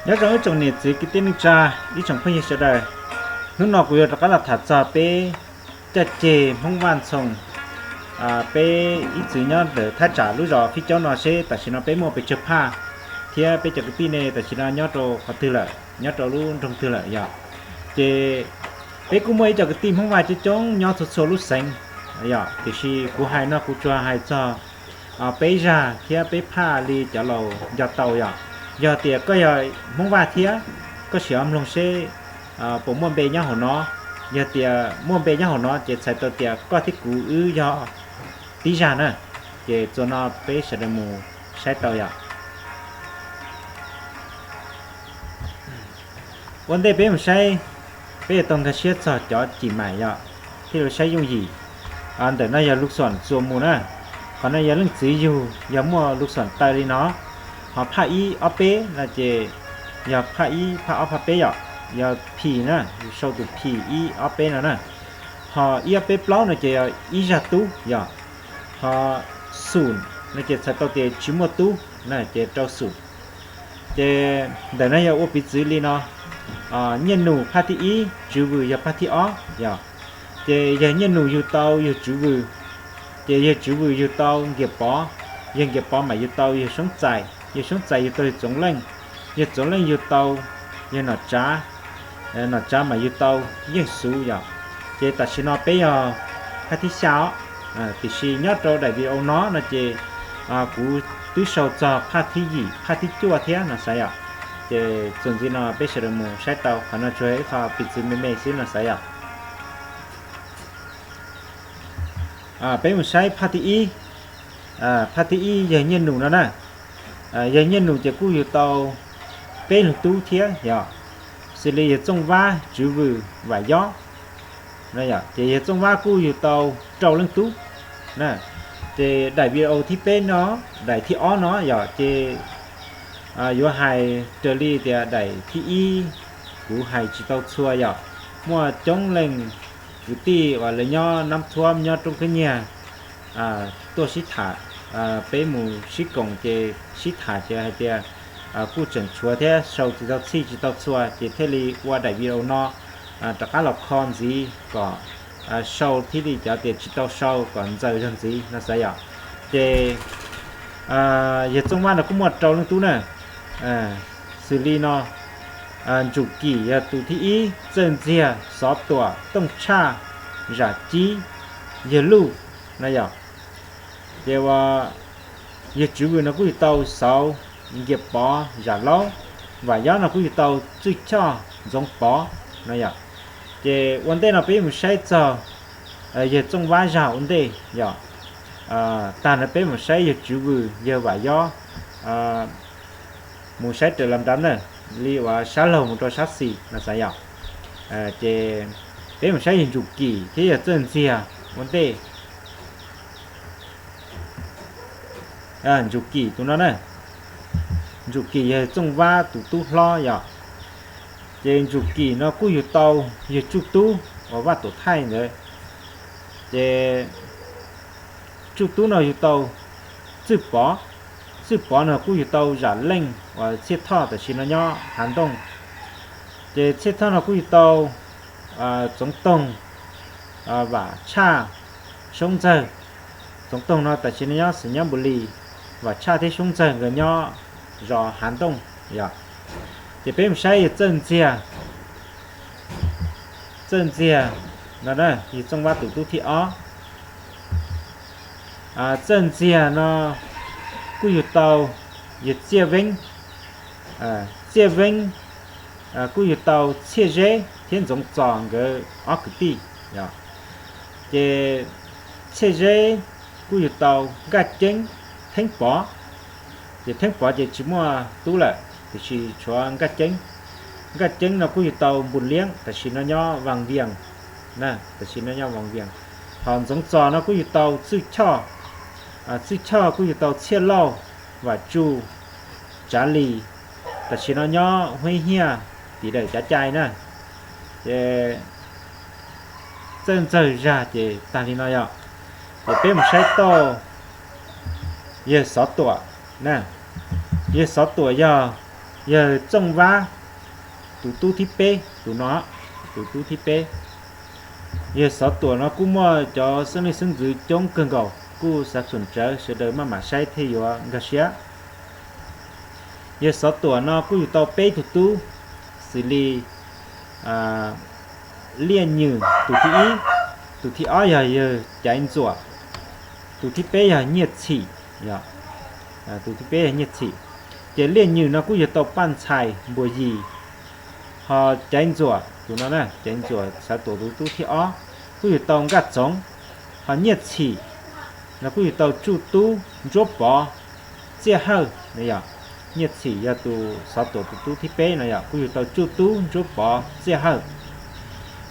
Nyob zoo ib tsoom niam txiv kwv tij neej tsa, ib tsoom phooj ywg sawv daws, hnub no kuv yuav rov qab los tham txog peb caj ceg Hmoob Vaj Ntxhoo, peb ib txwm nyob ntawm thaj tsam lub zos Fib Caub no seb tam sim no peb muaj pes tsawg phaj, thiab peb cov kwv tij ne tam sim no nyob rau qhov twg lawm, nyob rau lub nroog twg lawm yom. Ces peb kuj muaj ib co kwv tij Hmoob Vaj coob coob nyob txhua txhua lub xeev yom, tiam sis kuv hais no kuv tsuas hais txog peb zaj thiab peb phaj li cov laus nco tau yom. Yog tias koj yog Hmoob Vaj thiab, koj sim ho mloog seb puas muaj npe nyob hauv no. Yog tias muaj npe nyob hauv no ces txhais tau tias koj thiab kuv wb yog tib zaj na. Ces txuas no peb sawv daws mus saib tau yom. Ua ntej peb mus saib, peb yuav tau nkag siab txog cov cim maim yom, thiaj li saib yooj yim. Ntawm no yog lus xoom txuas mus na. Qhov no yog leej txiv yug, yog muaj lus xoom taw li no, ho phaj ib ob peb no ces yog phaj ib phaj ob phaj peb yom. Yog phim na, yus sau tus phim ib ob peb no na. Ho ib ob peb plaub no ces yog ib zaj tub yom. Ho xum no ces txhais tau tias tsis muaj tub na, ces rau xum. Ces ntawm no yog ua piv txwv li no, nyiaj num phaj thib ib, tswv vwm yog phaj thib ob yom. Ces yawg nyiaj num yug tau yawg tswv vwm, ces yawg tswv vwm yug tau nkias pov, yawg nkias pov mam yug tau yawg soob txais, yawg soob txais yug tau yawg txoov leej, yawg txoov leej yug tau yawg nom tsav, nom tsav mam yug tau yeej xuv yom. Ces tam sim no peb yog phaj thib xya os, tiam sis nyob rau daim video no no ces kuv twb sau txog phaj thib yim phaj thib cuaj thiab no xav yom. Ces txuas ntxiv no peb sawv daws mus saib tau, qhov no tsuas ib qho piv txwv me me xwb no xav yom. Peb mus saib phaj thib ib. Phaj thib ib yawg nyiaj num no na. Yawg nyiaj num ces kuj yug tau peb leeg tub thiab yom, xws li yawg txooj vab, tswv vwm, vam yob. Ces yawg txooj vab kuj yug tau rau leej tub. Ces daim video thib peb no, daim thib ob no yom, ces yuav hais raws li tias daim thib ib kuv hais tsis tau txhua yom. Muaj coob leej kwv tij uas lawv nyob Nab Thuab nyob Roob Khab Nyiag tuaj sib tham, peb mus sib koom ces sib tham ces hais tias kuj tseem tshuav thiab sau tsis tau txhij tsis tau txhua ces thiaj li ua daim video no rov qab los kho ntxiv kom sau thiaj li cov tias tsis tau sau kom ntxaws zog ntxiv no xav yom. Ces yawg txooj vab no kuj muaj rau leej tub na, xws li no, Ntsum Kim yog tus thib ib, Txawj Ntxiag, Xov Tuam, Tooj Tshaj, Zam Cib, yawg Luj no yom. Ces ua yawg tswv vwm no kuj yug tau Xauv, Nkias Pov, Zam Laub, Vam Yob no kuj yug tau Txwj Choj, Ntxoov Pov no yom. Ces ua ntej no peb mus saib txog yawg txooj vab zaj ua ntej yom. Tag no peb mus saib yawg tswv vwm yawg Vam Yob, mus saib raws las nrab na, li uas sab laug mus rau sab xis no xav yom. Ces peb mus saib yawg Ntsum Kim thiab yawg Txawj Ntxiag ua ntej. Ntsum Kim tus no na, Ntsum Kim yawg txooj vab tus tub hlob yom. Ces Ntsum Kim no kuj yug tau yawg Tsuj Tub uas Vaj Tuam Thaij ntawd. Ces Tsuj Tub no yug tau Txwj Pov, Txwj Pov no kuj yug tau Zam Leej uas Txhiaj Thoj tam sim no nyob Hav Ntooj. Ces Txhiaj Thoj no kuj yug tau Txoov Toog, Vam Tshaj, Soob Ntxawg. Txoov Toog no tam sim no nyob Xeem Nyab Npus Lis, Vam Tshaj thiab Soob Ntxawg nkawd nyob zos Hav Ntooj yom. Ces peb mus saib yawg Txawj Ntxiag, Txawj Ntxiag no yawg txooj vab tus tub thib ob. Txawj Ntxiag no kuj yug tau yawg Txiaj Veeb, Txiaj Veeb kuj yug tau Txhiaj Zeb thiab Ntxoov Txos nkawd ob kwv tij. Ces Txhiaj Zeb kuj yug tau Nkaj Ceeb, Theeb Pov. Ces Theeb Pov ces tsis muaj tub lawm, tiam sis tshuav Nkaj Ceeb. Nkaj Ceeb no kuj yug tau Npus Liab, tam sim no nyob Vaj Vias, tam sim no nyob Vaj Vias. Ho Ntxoov Txos no kuj yug tau Txwj Choj, Txwj Choj kuj yug tau Txhiaj Lauj, Vam Tsuj, Tsav Lis, tam sim no nyob Huab Hiaj, tim dawm Cav Cai na. Ces Txawj Ntxawg zaj ces tag li no yom. Ces peb mus saib tau yawg Xov Tuam na. Yawg Xov Tuam yog Yawg Txooj Vab, tus tub thib peb, tus no, tus tub thib peb. Yawg Xov Tuam no kuj muaj cov xeeb leej xeeb ntxwv coob kawg nkaus, kuj xav xum tsawv sawv daws maj mam saib thiaj yuav nkag siab. Yawg Xov Tuam no kuj yug tau peb tug tub, xws li Liaj Nyws tus thib ib, tus thib ob yog yawg Caiv Ntxuam, tus thib peb yog Nyiaj Txhim, tus thib peb yog Nyiaj Txhim. Ces Liaj Nyws no kuj yug tau Paj Ntxhais Npuas Yis, ho Caiv Ntxuam tus no, Caiv Ntxuam Xov Tuam tus tub thib ob, kuj yug tau Nkaj Txoov, ho Nyiaj Txhim no kuj yug tau Tsuj Tub Ntsuab Pov Txiaj Hawj no yom. Nyiaj Txhim yog tus Xov Tuam tus tub thib peb no yom, kuj yug tau Tsuj Tub Ntsuab Pov Txiaj Hawj.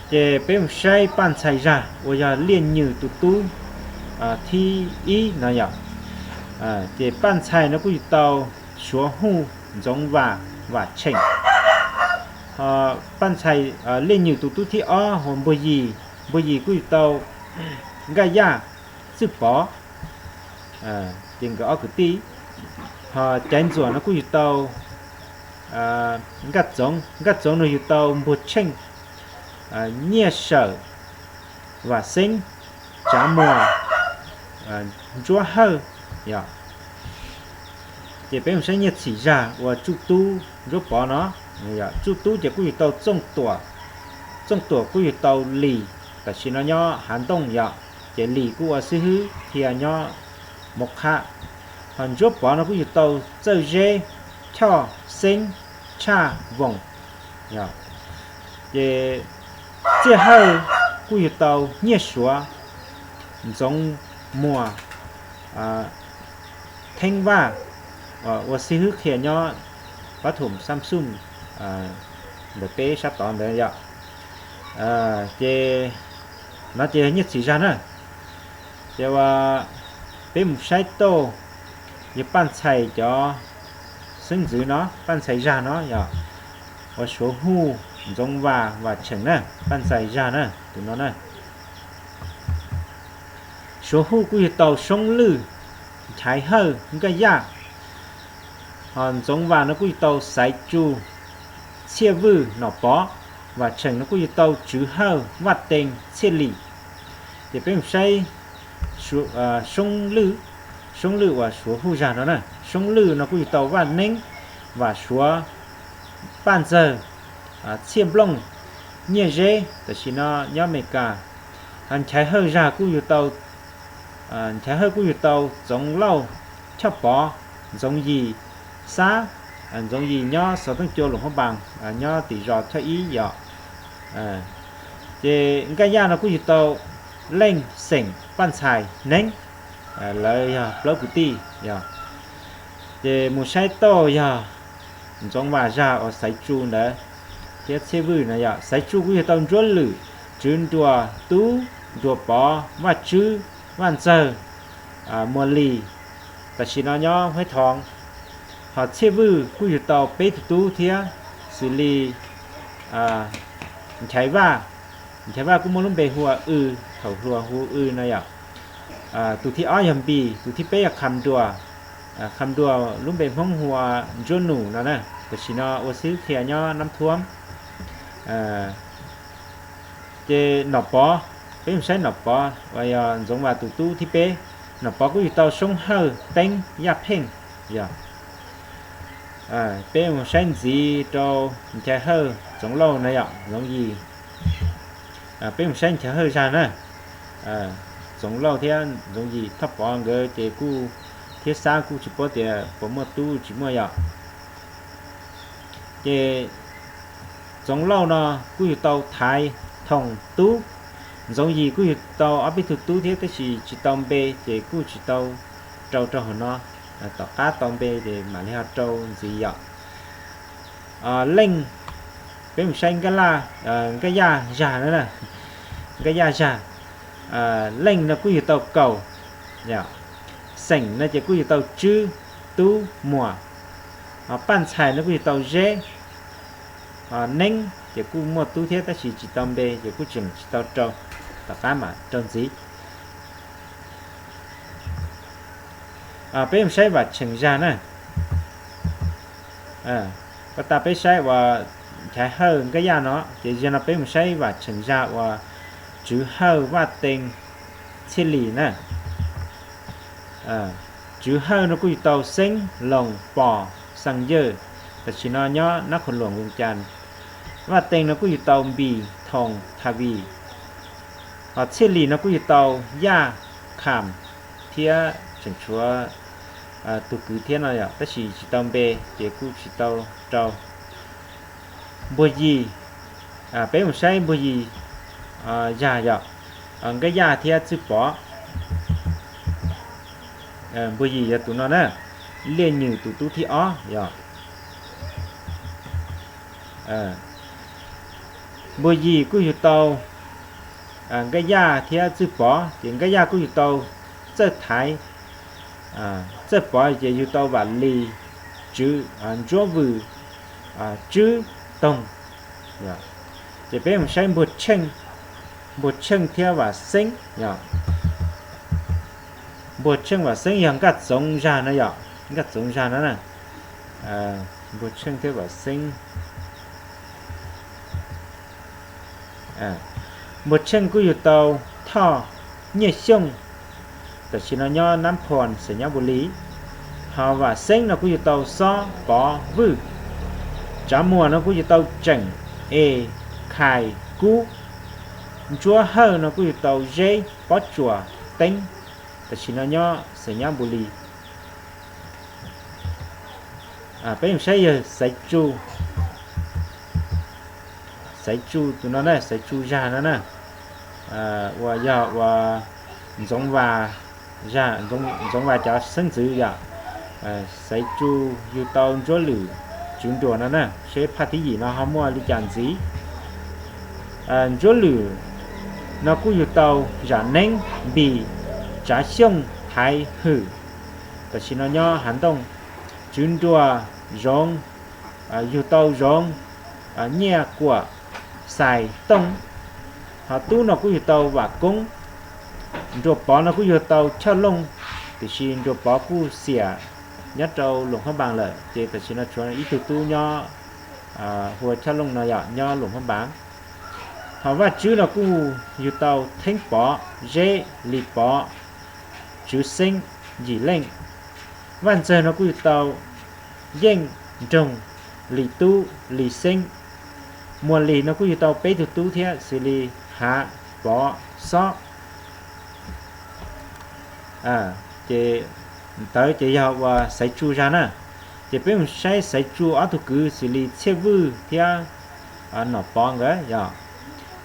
Ces peb mus saib Paj Ntxhais Zag uas yog Liaj Nyws tus tub thib ib no yom. Ces Paj Ntxhais no kuj yug tau Suav Huj Ntxoov Vam Vam Tsheem. Paj Ntxhais, Liaj Nyws tus tub thib ob hu ua Npuag Yis, Npuag Yis kuj yug tau Nkaj Yaj Txwj Pov, ces nkawd ob kwv tij. Ho Caiv Ntxuam no kuj yug tau Nkaj Txoov, Nkaj Txoov no yug tau Npuag Tsheej, Nyiaj Sawm, Vam Xeeb, Tsav Muas, Ntsuab Hawj yom. Ces peb mus saib Nyiaj Txhim Zag uas Tsuj Tub Ntsuab Pov no, Tsuj Tub ces kuj yug tau Txooj Tuam, Txooj Tuam kuj yug tau Lis, tam sim no nyob Hav Ntooj yom, ces Lis kuj ua xib hwb qhia nyob Mov Qhab. Ho Ntsuab Pov no kuj yug tau Txawj Zeb, Choj Xeeb, Tshaj Voom. Ces Txiaj Hawj kuj yug tau Nyiaj Suav, Ntxoov Muas, Theeb Vaj, ua xib hwb qhia nyob Pab Thum Xab Xum ntawm peb sab tod ntawd yom. Ces no ces Nyiaj Txhim Zag na. Ces peb mus saib tau yog Paj Ntxhais cov xeeb ntxwv no, Paj Ntxhais Zag no yog ua Suav Huj Ntxoov Vam Vam Tsheem na, Paj Ntxhais Zag na, tus no na. Suav Huj kuj yug tau Soob Lwj, Nchaiv Hawj, Nkaj Yaj. Ho Ntxoov Vam no kuj yug tau Xaiv Tsu, Txhiaj Vwj, Nom Pov. Vam Tsheem no kuj yug tau Tswv Hawj, Vaj Tees, Txhiaj Lim. Ces peb mus saib Soob Lwj, Soob Lwj uas Suav Huj Zag no na. Soob Lwj no kuj yug tau Vaj Neeb, Vam Suav, Paj Ntxawg, Txhiaj Nplooj, Nyiaj Zeb, tam sim no nyob Amelikas. Ho Nchaiv Hawj Zag kuj yug tau, Nchaiv Hawj kuj yug tau Txoov Lauj, Choj Pov, Ntxoov Yis Xab, Ntxoov Yis nyob Xov Tooj Cua Luam Phab Npas, nyob tim zos Choj Ib yom. Ces Nkaj Yaj no kuj yug tau Leej Xeem, Paj Ntxhais Neeb, lawv yog plaub kwv tij yom. Ces mus saib tau yog Ntxoov Vam Zag uas Xaiv Tsu ntawd thiab Txhiaj Vwj no yom. Xaiv Tsu kuj yug tau Ntsuab Lwm, Tswv Nruas, Tub Nruas Pov, Vaj Tswb, Vaj Ntxawg, Muas Lis, tam sim no nyob Huab Thoo. Ho Txhiaj Vwj kuj yug tau peb tug tub thiab, xws li Nchaiv Vaj, Nchaiv Vaj kuj muaj lub npe hu ua W, thaum hluas hu W no yom. Tus thib ob yog Npis, tus thib peb yog Qham Nruas, Qham Nruas lub npe Hmoob hu ua Ntsuab Num no na, tam sim no ua xib hwb qhia nyob Nab Thuab. Ces Nom Pov, peb mus saib Nom Pov uas yog Ntxoov Vam tus tub thib peb. Nom Pov kuj yug tau Soob Hawj, Teeb, Yaj Pheej yom. Peb mus saib ntxiv rau Nchaiv Hawj, Txoov Lauj na yom, Ntxoov Yis. Peb mus saib Nchaiv Hawj Zag na. Txoov Lauj thiab Ntxoov Yis, Thoj Pov nkawd ces kuj thiab Xab kuj tsis paub tias puas muaj tub tsis muaj yom. Ces Txoov Lauj no kuj yug tau Thaiv, Thoom, Tub. Ntxoov Yis kuj yug tau ob peb tug tub thiab tab sis tsis tau npe ces kuj tsis tau rau rau hauv no. Tom qab tau npe ces mam li ho rau ntxiv yom. Leej, peb mus saib Nkaj Yaj Zag na, Nkaj Yaj Zag. Leej no kuj yug tau Kaus, Xeem no ces kuj yug tau Tswb, Tub, Muas. Paj Ntxhais no kuj yug tau Zeb, Neeb ces kuj muaj tub thiab tab sis tsis tau npe ces kuj tseem tsis tau rau, tom qab mam rau ntxiv. Peb mus saib Vam Tsheem Zag na. Pas tas peb saib uas Nchaiv Hawj Nkaj Yaj no, ces zaum no peb mus saib Vam Tsheej zag uas Tswv Hawj Vaj Teej Txhiaj Lis na. Tswv Hawj no kuj yug tau Xeeb Loos Pos Xaa Yawj, tam sim no nyob Nab Khoos Luam Vees Cas. Vaj Teej no kuj yug tau Npis Thoos Tha Vis. Ho Txhiaj Lis no kuj yug tau Yaj Kham thiab tseem tshuav tus kwv thiab no yom, tab sis tsis tau npe ces kuj tsis tau rau. Npuag Yis, peb mus saib Npuag Yis zag yom, Nkaj Yaj thiab Txwj Pov. Npuag Yis yog tus no na, Liaj Nywm tus tub thib ob yom. Npuag Yis kuj yug tau Nkaj Yaj thiab Txwj Pov, ces Nkaj Yaj kuj yug tau Txawj Thaiv, Txawj Pov ces yug tau Vam Lis, Tswv Ntsuab Vws, Tswb Toog. Ces peb mus saib Npuag Tsheej, Npuag Tsheej thiab Vam Xeeb yom. Npuag Tsheej Vam Xeeb yog Nkaj Txoov zag no yom, Nkaj Txoov zag no na. Npuag Tsheej thiab Vam Xeeb. Npuag Tsheej kuj yug tau Thoj Nyiaj Xyooj, tam sim no nyob Nab Phoo Xais Nyab Npus Lis. Ho Vam Xeeb no kuj yug tau Xob Pov Vwj. Tsav Muas no kuj yug tau Tseem Es Khais Kub. Ntsuab Hawj no kuj yug tau Zeb Pob Tsuas Teeb, tam sim no nyob Xais Nyab Npus Lis. Peb mus saib yawg Xaiv Tsu, Xaiv Tsu tus no na, Xaiv Tsu zag no na, uas yog uas Ntxoov Vas, Ntxoov Vas cov xeeb ntxwv yom. Xaiv Tsu yug tau Ntsuab Lwm, Tswv Nruas no na, seb phaj thib yim no ho muaj li cas ntxiv. Ntsuab Lwm no kuj yug tau Zam Neeb Npis, Tsav Xyooj Thaiv Hwm, tam sim no nyob Hav Ntooj. Tswv Nruas Zoov yug tau Zoov Nyiaj Kuam Xais Tooj. Ho Tub no kuj yug tau Vam Koob. Nruas Pov no kuj yug tau Choj Looj, tiam sis Nruas Pov kuj xiam nyob rau Luam Phab Npaas lawm, ces tam sim no tshuav ib tug tub nyob hu ua Choj Looj no yom, nyob Luam Phab Npaas. Ho Vaj Tswb no kuj yug tau Theeb Pov, Zeb Lis Pov, Tswv Xeeb, Yim Leej. Vaj Ntxawg no kuj yug tau Yeej Nroog, Lis Tub, Lis Xeeb. Muas Lis no kuj yug tau peb tug tub thiab, xws li Hav, Pov, Xob. Ces ntawd ces yog uas Xaiv Tsu zag na. Ces peb mus saib Xaiv Tsu ob tug kwv xws li Txhiaj Vwj thiab Nom Pov nkawd yom.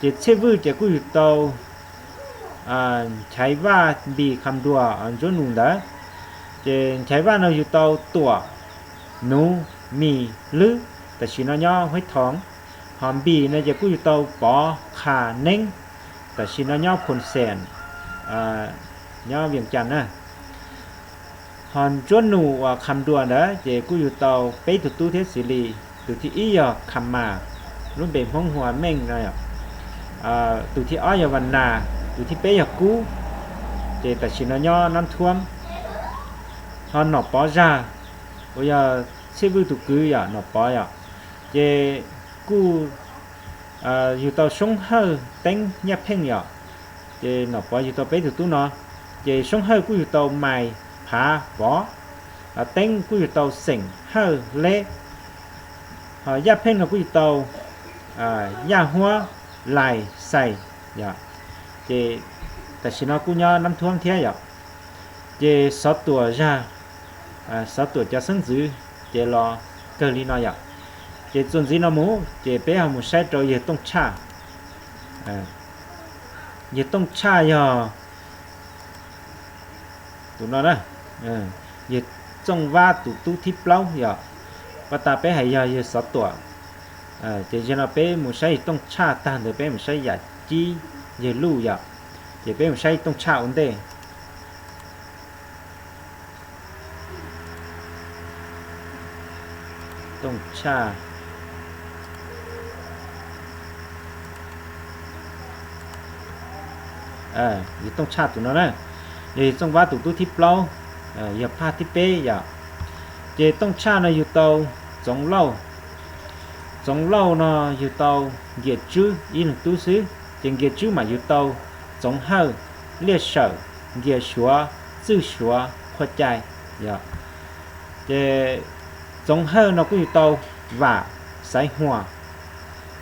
Ces Txhiaj Vwj ces kuj yug tau Nchaiv Vaj Npis Kham Duas Ntsuab Nus ntawd. Ces Nchaiv Vaj no yug tau Tuam Nuv Mis Lwb, tam sim no nyob Huaib Thoos. Ho Npis no ces kuj yug tau Pov Qha Neeb, tam sim no nyob Phoos Xees, nyob Vias Cas na. Ho Ntsuab Nus uas Kham Duas ntawd ces kuj yug tau peb tug tub thiab xws li, tus thib ib yog Kham Mas, lub npe Hmoob hu ua Meej no, tus thib ob yog Vas Nas, tus thib peb yog Kub, ces tam sim no nyob Nab Thuab. Ho Nom Pov zag uas yog Txhiaj Vwj tus kwv yom, Nom Pov yom, ces kuj yug tau Soob Hawj Teeb Nyaj Pheej yom. Ces Nom Pov yug tau peb tug tub no, ces Soob Hawj kuj yug tau Mais Phav Pov, Teeb kuj yug tau Xeem Hawj Leb, ho Yaj Pheej no kuj yug tau Yaj Huab Lais Xais yom. Ces tam sim no kuj nyob Nab Thuab thiab yom. Ces Xov Tuam zag, Xov Tuam cov xeeb ntxwv ces los kawg li no yom. Ces txuas ntxiv no mus ces peb ho mus saib rau yawg Tooj Tshaj. Yawg Tooj Tshaj yog tus no na, yawg Txooj Vab tus tub thib plaub yom. Pas tas peb hais yog yawg Xov Tuam. Ces zaum no peb mus saib yawg Tooj Tshaj tag ntawd peb mus saib Yam Cib, yawg Luj yom. Ces peb mus saib Tooj Tshaj ua ntej. Tooj Tshaj, yawg Tooj Tshaj tus no na, yog yawg Txooj Vab tus tub thib plaub, yog phaj thib peb yom. Ces Tooj Tshaj no yug tau Txoov Lauj, Txoov Lauj no yug tau Nkias Tswb ib leeg tub xwb, ces Nkias Tswb mas yug tau Txoov Hawj, Liaj Sawm, Nkias Suav, Txwj Suav, Qhua Cai. Ces Txoov Hawj no kuj yug tau Vam, Xaiv Huas.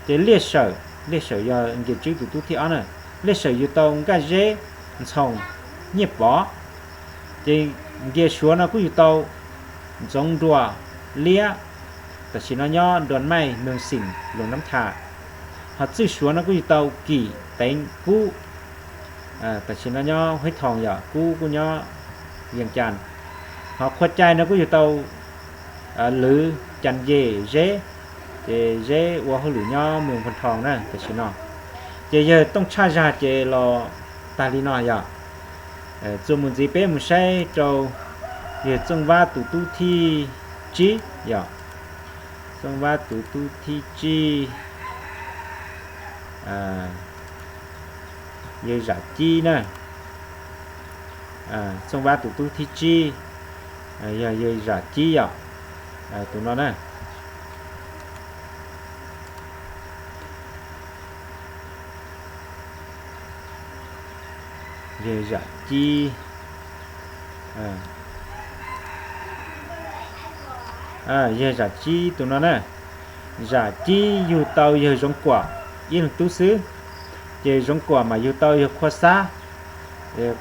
Ces Liaj Sawm, Liaj Sawm yog Nkias Tswb tus tub thib ob na, Liaj Sawm yug tau Nkaj Zeb, Ntxhoo, Nyiaj Pov. Ces Nkias Suav no kuj yug tau Ntxoov Nruas, Liab, tam sim no nyob Nruas Maij, Meeg Xeem, Luas Nab Thas. Ho Txwj Suav no kuj yug tau Kim, Teev, Kub, tam sim no nyob Huab Thoos yom, Kub kuj nyob Vias Cas. Ho Qhua Cai no kuj yug tau Lwv, Cas Yes, Zeb, ces Zeb ua hauj lwm nyob Meeg Phoos Thoos na tam sim no. Ces yawg Tooj Tshaj Zag ces los tag li no yom. Txuas mus ntxiv peb mus saib rau yawg Txooj Vab tus tub thib tsib yom. Txooj Vab tus tub thib tsib, yawg Zam Cib na. Txooj Vab tus tub thib tsib yog yawg Zam Cib yom. Tus no na, yawg Zam Cib, yawg Zam Cib tus no na. Zam Cib yug tau yawg Zoov Kuam ib leeg tub xwb, ces Zoov Kuam mas yug tau yawg Qhua Xab,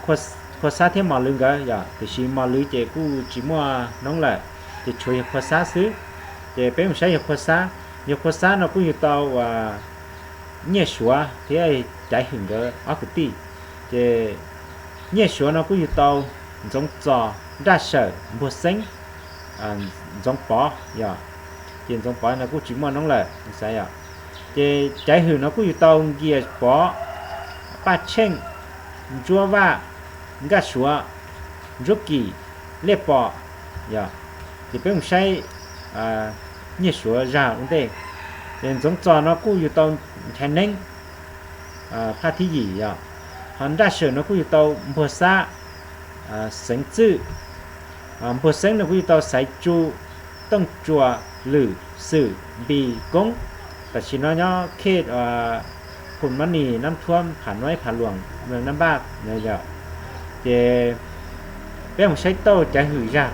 Qhua Xab thiab Mos Lwv nkawd yom, tiam sis Mos Lwv ces kuj tsis muaj noob lawm, ces tshuav yawg Qhua Xab xwb. Ces peb mus saib yawg Qhua Xab. Yawg Qhua Xab no kuj yug tau Nyiaj Suav thiab Caiv Hwm nkawd ob kwv tij. Ces Nyiaj Suav no kuj yug tau Ntxoov Txos, Nraj Sawm, Npuag Xeeb, Ntxoov Pov yom. Ces Ntxoov Pov no kuj tsis muaj noob lawm xav yom. Ces Caiv Hwm no kuj yug tau Nkias Pov, Paj Tsheej, Ntsuab Vaj, Nkaj Suav, Ntsuab Kim, Liaj Pom yom. Ces peb mus saib Nyiaj Suav zag ua ntej. Ces Ntxoov Txos no kuj yug tau Nchaiv Neeb, phaj thib yim yom. Ho Nraj Sawm no kuj yug tau Npuag Xab, Xeev Txwj. Npuag Xeeb no kuj yug tau Xaiv Tsu, Tooj Tsua, Lwm, Xwm, Npis, Koob. Tam sim no nyob khej Phum Mab Nis, Nab Thuab, Pham Nuaib, Pham Luam, Meeg Nab Npaj yom. Ces peb mus saib tauj Caiv Hwm zag.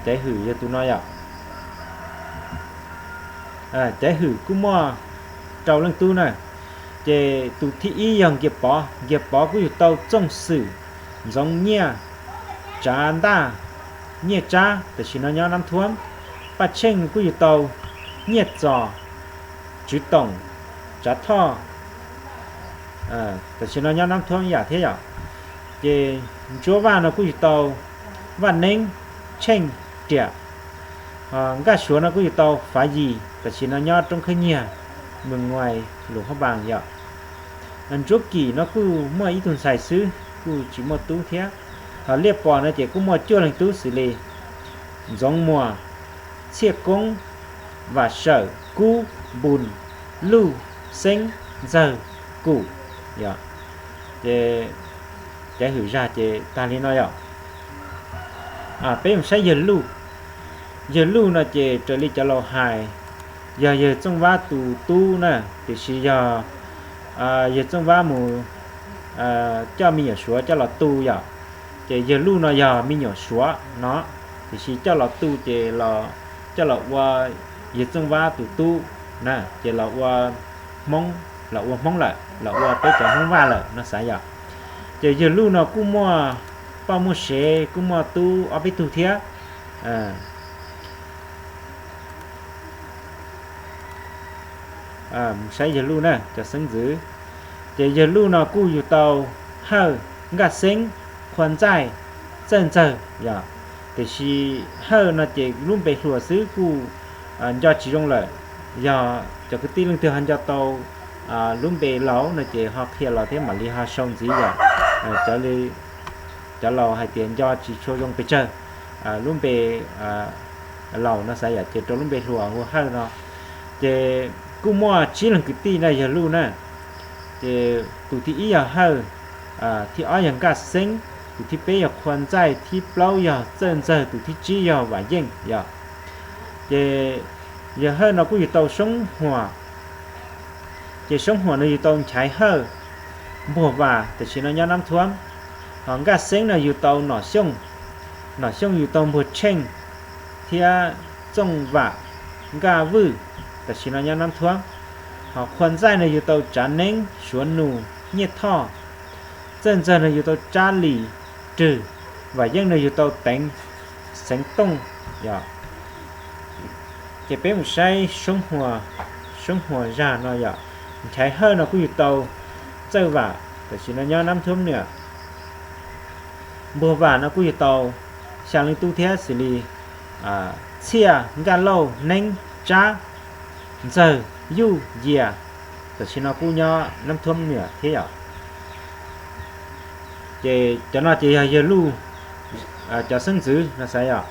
Caiv Hwm yog tus no yom. Caiv Hwm kuj muaj rau leej tub na. Ces tus thib ib yog Nkias Pov, Nkias Pov kuj yug tau Txooj Xwm, Ntxoov Nyiaj, Tsav Ntaj, Nyiaj Tsab, tam sim no nyob Nab Thuab. Paj Tsheej kuj yug tau Nyiaj Txos, Tswv Toom, Tsav Thoj, tam sim no nyob Nab Thuab ib yam thiab yom. Ces Ntsuab Vaj no kuj yug tau Vaj Neeb, Tsheej, Riam. Nkaj Suav no kuj yug tau Fav Yis, tam sim no nyob Roob Khawb Nyiag, Meeg Nuais, Luam Phab Npaas yom. Ntsuab Kim no kuj muaj ib tug ntxhais xwb, kuj tsis muaj tub thiab. Ho Liaj Pom no ces kuj muaj cuaj leeg tub xws li Ntxoov Muas, Txhiaj Koob, Vam Sawm, Kub, Npus, Luj, Xeeb, Ntxawg, Kum yom. Ces Caiv Hwm zag ces tag li no yom. Peb mus saib Yawg Luj. Yawg Luj no ces raws li cov laus hais, yog Yawg Txooj Vab tus tub na, tiam sis yog Yawg Txooj Vab mus coj me nyuam Suav coj los tu yom. Ces Yawg Luj no yog me nyuam Suav no, tiam sis coj los tu ces coj los ua Yawg Txooj Vab tus tub na, ces los ua Hmoob, los ua Hmoob lawm, los ua peb cov Hmoob Vaj lawm no xav yom. Ces Yawg Luj no kuj muaj poj muaj sev, kuj muaj tub ob peb tug thiab. Mus saib Yawg Luj na cov xeeb ntxwv. Ces Yawg Luj no kuj yug tau Hawj, Nkaj Xeeb, Qhua Ntxaij, Txawj Ntxawg yom. Tiam sis Hawj no ces lub npe hluas xwb kuj nco tsis zoo lawm. Yog cov kwv tij leej twg ho nco tau lub npe laus no ces ho qhia los thiab mam li ho sau ntxiv yom. Cov laus hais tias nco tsis tshua zoo pes tsawg lub npe laus no xav yom, ces rau lub npe hluas hu Hawj no. Ces kuj muaj tsib leeg kwv tij na Yawg Luj na. Ces tus thib ib yog Hawj, thib ob yog Nkaj Xeeb, tus thib peb yog Qhua Ntxaij, thib plaub yog Txawj Ntxawg, tus thib tsib yog Vam Yeej yom. Ces Yawg Hawj no kuj yug tau Soob Huam, ces Soob Huam no yug tau Nchaiv Hawj, Npuag Vam tam sim no nyob Nab Thuab. Ho Nkaj Xeeb no yug tau Nom Xyooj, Nom Xyooj yug tau Npuag Tsheej thiab Txooj Vam, Nkaj Vwj tam sim no nyob Nab Thuab. Ho Qhua Ntxaij no yug tau Tsav Neeb, Suav Nus, Nyiaj Thoj. Txawj Ntxawg no yug tau Tsab Lis, Rwg. Vam Yeej no yug tau Teev, Xeev Tooj. Yog, ces peb mus saib Soob Huam, Soob Huam zag no yog Nchaiv Hawj no kuj yug tau Txawj Vam tam sim no nyob Nab Thuab Nwam. Npuag Vam no kuj yug tau xya leej tub thiab xws li Txhiaj, Nkaj Lauj, Neeb, Tsab, Ntxawg, Yuj, Yias, tam sim no kuj nyob Nab Thuab Nwam thiab yom. Ces cov no ces yog Yawg Luj cov xeeb ntxwv no xav yom.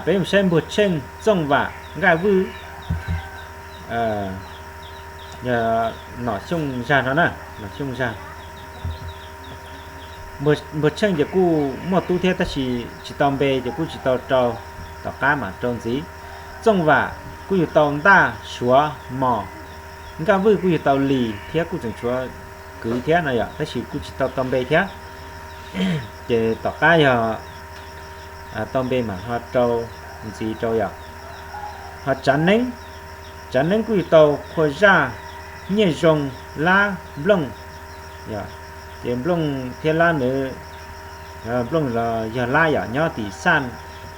Peb mus saib Npuag Tsheej, Txooj Vam, Nkaj Vwj, Nom Xyooj zag no na, Nom Xyooj zag. Npuag Tsheej ces kuj muaj tub thiab tab sis tsis tau npe ces kuj tsis tau rau, tom qab mam rau ntxiv. Txooj Vam kuj yug tau Ntaj, Suav, Mos. Nkaj Vwj kuj yug tau Lis thiab kuj tseem tshuav kwv thiab no yom, tab sis kuj tsis tau tau npe thiab. Ces tom qab yog tau npe mam ho rau ntxiv rau yom. Ho Tsav Neeb, Tsav Neeb kuj yug tau Qhua Zaj, Nyiaj Zoo, Lab, Nplooj. Ces Nplooj thiab Lab nws, Nplooj los yog Lab yom, nyob tim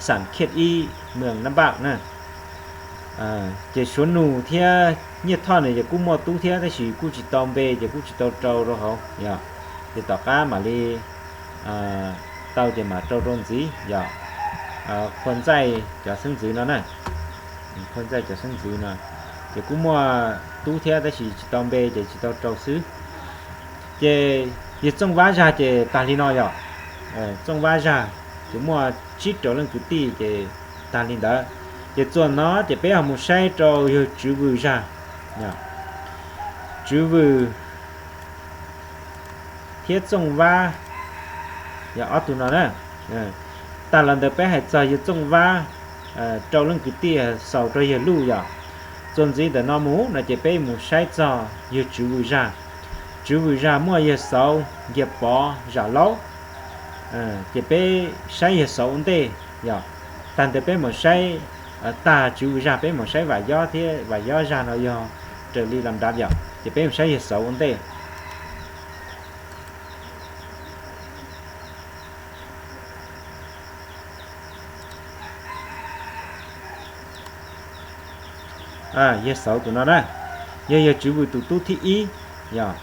Xam Khiaj Ib, Mws Nab Npaj na. Ces Suav Nus thiab Nyiaj Thoj nws ces kuj muaj tub thiab tab sis kuj tsis tau npe ces kuj tsis tau rau rau hauv yom. Ces tom qab mam li tau ces mam rau rau ntxiv yom. Qhua Ntxaij cov xeeb ntxwv no na, Qhua Ntxaij cov xeeb ntxwv no ces kuj muaj tub thiab tab sis tsis tau npe ces tsis tau rau xwb. Ces yawg Txooj Vab zag ces tag li no yom. Txooj Vab zag ces muaj tsib rau leej kwv tij ces tag li ntawd. Ces txuas no ces peb ho mus saib rau yawg Tswv Vws zag. Tswv Vws thiab Txooj Vab yog ob tug no na. Tag los ntawd peb hais txog yawg Txooj Vab rau leej kwv tij xaus rau yawg Luj yom. Txuas ntxiv ntawm no mus no ces peb mus saib txog yawg Tswv Vws zag. Tswv Vws zag muaj yawg Xauv, Nkias Pov, Zam Laub. Ces peb saib yawg Xauv ua ntej yom. Tag ntawd peb mus saib, tag Tswv Vws zag peb mus saib Vam Yob thiab Vam Yob zag no yog raws li las dav yom, ces peb mus saib yawg Xauv ua ntej. Yawg Xauv tus no na, yog yawg Tswv Vws tus tub thib ib yom.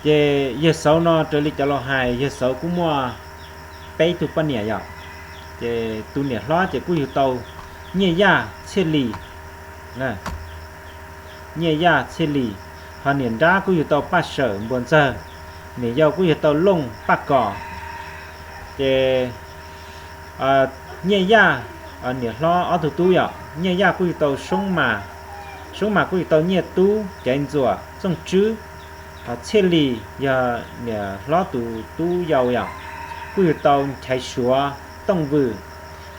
Ces yawg Xauv no raws li cov laus hais yawg Xauv kuj muaj peb tug poj niam yom. Ces tus niam hlob ces kuj yug tau Nyiaj Yaj, Txhiaj Lis, Nyiaj Yaj, Txhiaj Lis. Ho niam nrab kuj yug tau Paj Sawm, Npuas Ntxawg. Niam yau kuj yug tau Looj, Paj Kos. Ces Nyiaj Yaj, niam hlob ob tug tub yom, Nyiaj Yaj kuj yug tau Soob Mas, Soob Mas kuj yug tau Nyiaj Tub, Caiv Ntxuam, Txooj Tswb. Ho Txhiaj Lis yog niam hlob tus tub yau yom, kuj yug tau Nchaiv Suav, Tooj Vwm.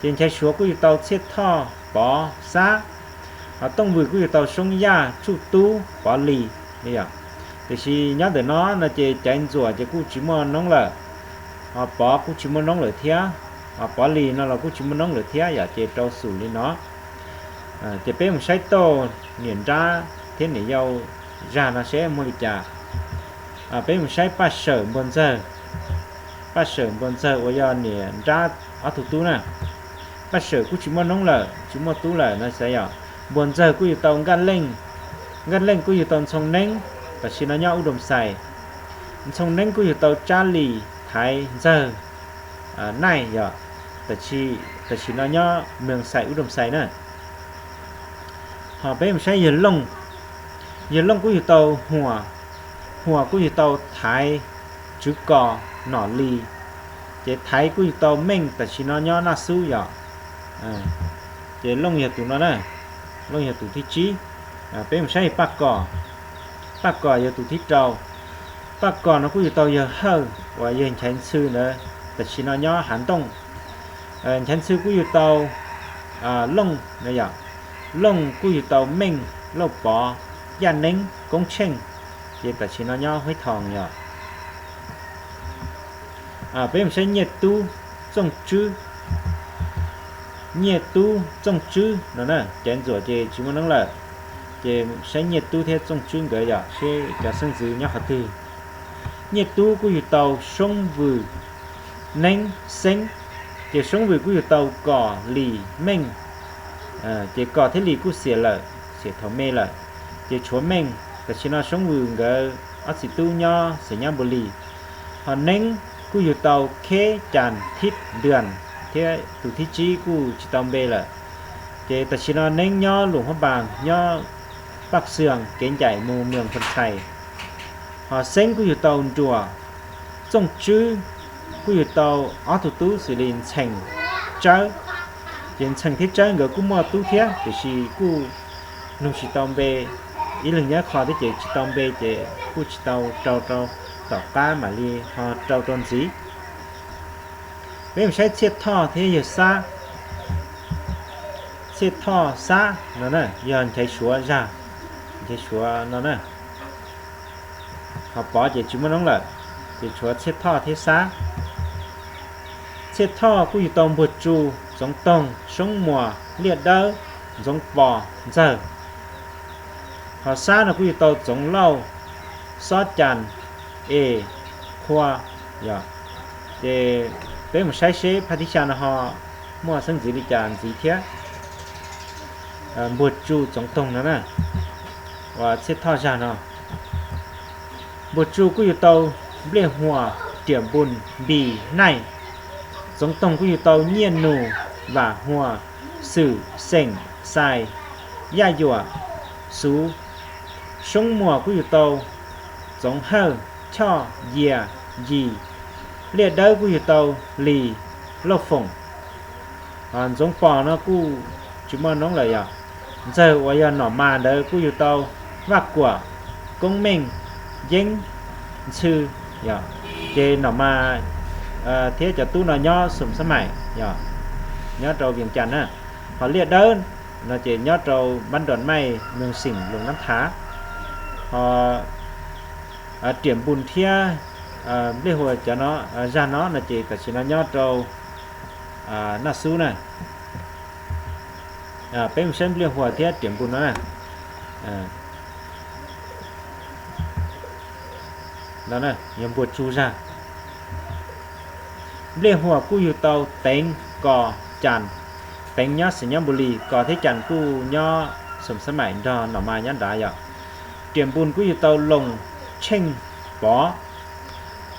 Ces Nchaiv Suav kuj yug tau Txhiaj Thoj, Pov, Xab. Ho Tooj Vwm kuj yug tau Soob Yaj, Tsuj Tub, Pov Lis. Tiam sis nyob ntawm no no ces Caiv Ntxuam ces kuj tsis muaj noob lawm, ho Pov kuj tsis muaj noob lawm thiab, ho Pov Lis no los kuj tsis muaj noob lawm thiab yom, ces rau xum li no. Ces peb mus saib tau niam nrab thiab niam yau zag no seb muaj li cas. Peb mus saib Paj Sawm, Npuas Ntxawg. Paj Sawm, Npuas Ntxawg uas yog niam nrab ob tug tub na. Paj Sawm kuj tsis muaj noob lawm, tsis muaj tub lawm no xav yom. Npuas Ntxawg kuj yug tau Nkaj Leej, Nkaj Leej kuj yug tau Ntxhoo Neeb, tam sim no nyob Ub Doo Xais. Ntxhoo Neeb kuj yug tau Tsab Lis, Thaiv, Ntxawg, Naij yom, tam sim no nyob Mws Xais, Ub Doo Xais na. Ho peb mus saib yawg Looj, yawg Looj kuj yug tau Huas, Huas kuj yug tau Thaiv, Tswv Kos, Nom Lis. Ces Thaiv kuj yug tau Meej, tam sim no nyob Naj Xub yom. Ces Looj yog tus no na, Looj yog tus thib tsib. Peb mus saib yawg Paj Kos, Paj Kos yog tus thib rau. Paj Kos no kuj yug tau yawg Hawj uas yawg Nchaiv Ntxhw ntawd, tam sim no nyob Hav Ntooj. Nchaiv Ntxhw kuj yug tau Looj no yom, Looj kuj yug tau Meej, Lauj Pov, Yaj Neeb, Koob Tsheej, ces tam sim no nyob Huib Thoos yom. Peb mus saib Nyiaj Tub, Txooj Tswb. Nyiaj Tub, Txooj Tswb no na, caiv ntxuam ces tsis muaj neeb lawm. Ces saib Nyiaj Tub thiab Txooj Tswb nkawd yom, seb cov xeeb ntxwv nyob qhov twg. Nyiaj Tub kuj yug tau Soob Vws, Neeb, Xeeb. Ces Soob Vws kuj yug tau Kos, Lis, Meej. Ces Kos thiab Lis kuj xiam lawm, xiam thaum me lawm. Ces tshuav Meej, tam sim no Soob Vws nkawd ob txiv tub nyob Xeem Nyab Npus Lis. Ho Neeb kuj yug tau Kheb, Cas, Thib, Ntuas, thiab tus thib tsib kuj tsis tau npe lawm. Ces tam sim no Neeb nyob Luam Huab Npas, nyob Paj Xwm, kev ncaim mus Mws Phoos Tshais. Ho Xeeb kuj yug tau Nruas, Txooj Tswb kuj yug tau ob tug tub xws li Ntxhee, Tsawb. Ces Ntxhee thiab Tsawb nkawd kuj muaj tub thiab, tiam sis kuj nug tsis tau npe, ib leeg nyob qho thiab ces tsis tau npe ces kuj tsis tau rau rau tom qab mam li ho rau rau ntxiv. Peb mus saib Txhiaj Thoj thiab yawg Xab. Txhiaj Thoj, Xab no na yog Nchaiv Suav zag, Nchaiv Suav no na. Ho Pov ces tsis muaj noob lawm, ces tshuav Txhiaj Thoj thiab Xab. Txhiaj Thoj kuj yug tau Npuag Tsu, Txoov Toog, Soob Muas, Liaj Dawb, Ntxoov Pos, Ntxawg. Ho Xab no kuj yug tau Txoov Lauj, Xob Cas, Es, Qhua. Ces peb mus saib seb phaj tib xya no ho muaj xeeb ntxwv li cas ntxiv thiab. Npuag Tsu, Txoov Toog no na, uas Txhiaj Thoj zag no. Npuag Tsu kuj yug tau Npliaj Huas, Riam Npus, Npis, Naij. Txoov Toog kuj yug tau Nyiaj Nus, Vam Huas, Xwm, Xeem, Xais, Yaj Yuam, Xuv. Soob Muas kuj yug tau Txoov Hawj, Choj, Yias, Yis. Liaj Dawb kuj yug tau Lis, Lauj Foom. Ntxoov Pos no kuj tsis muaj noob lawm yom. Ntxawg uas yog Nom Mas ntawd kuj yug tau Vaj Kuam, Koob Meej, Yeeb, Ntxhw. Ces Nom Mas thiab cov tub no nyob Xoom Xab Maim, nyob rau Vias Cas na. Ho Liaj Dawb no ces nyob rau Npab Nroos Maij, Moos Xeem, Loos Nab Thav. Ho Riam Npus thiab Npliaj Huas cov no, zag no no ces tam sim no nyob rau Naj Xub na. Peb mus saib Npliaj Huas thiab Riam Npus no na. Yog Npuag Tsu zag. Npliaj Huas kuj yug tau Teev, Kos, Cas. Teev nyob Xeem Nyab Npus Lis, Kos thiab Cas kuj nyob Xoom Xab Maim nrog Nom Mas nyob nrad yom. Riam Npus kuj yug tau Loos, Tsheej, Pov.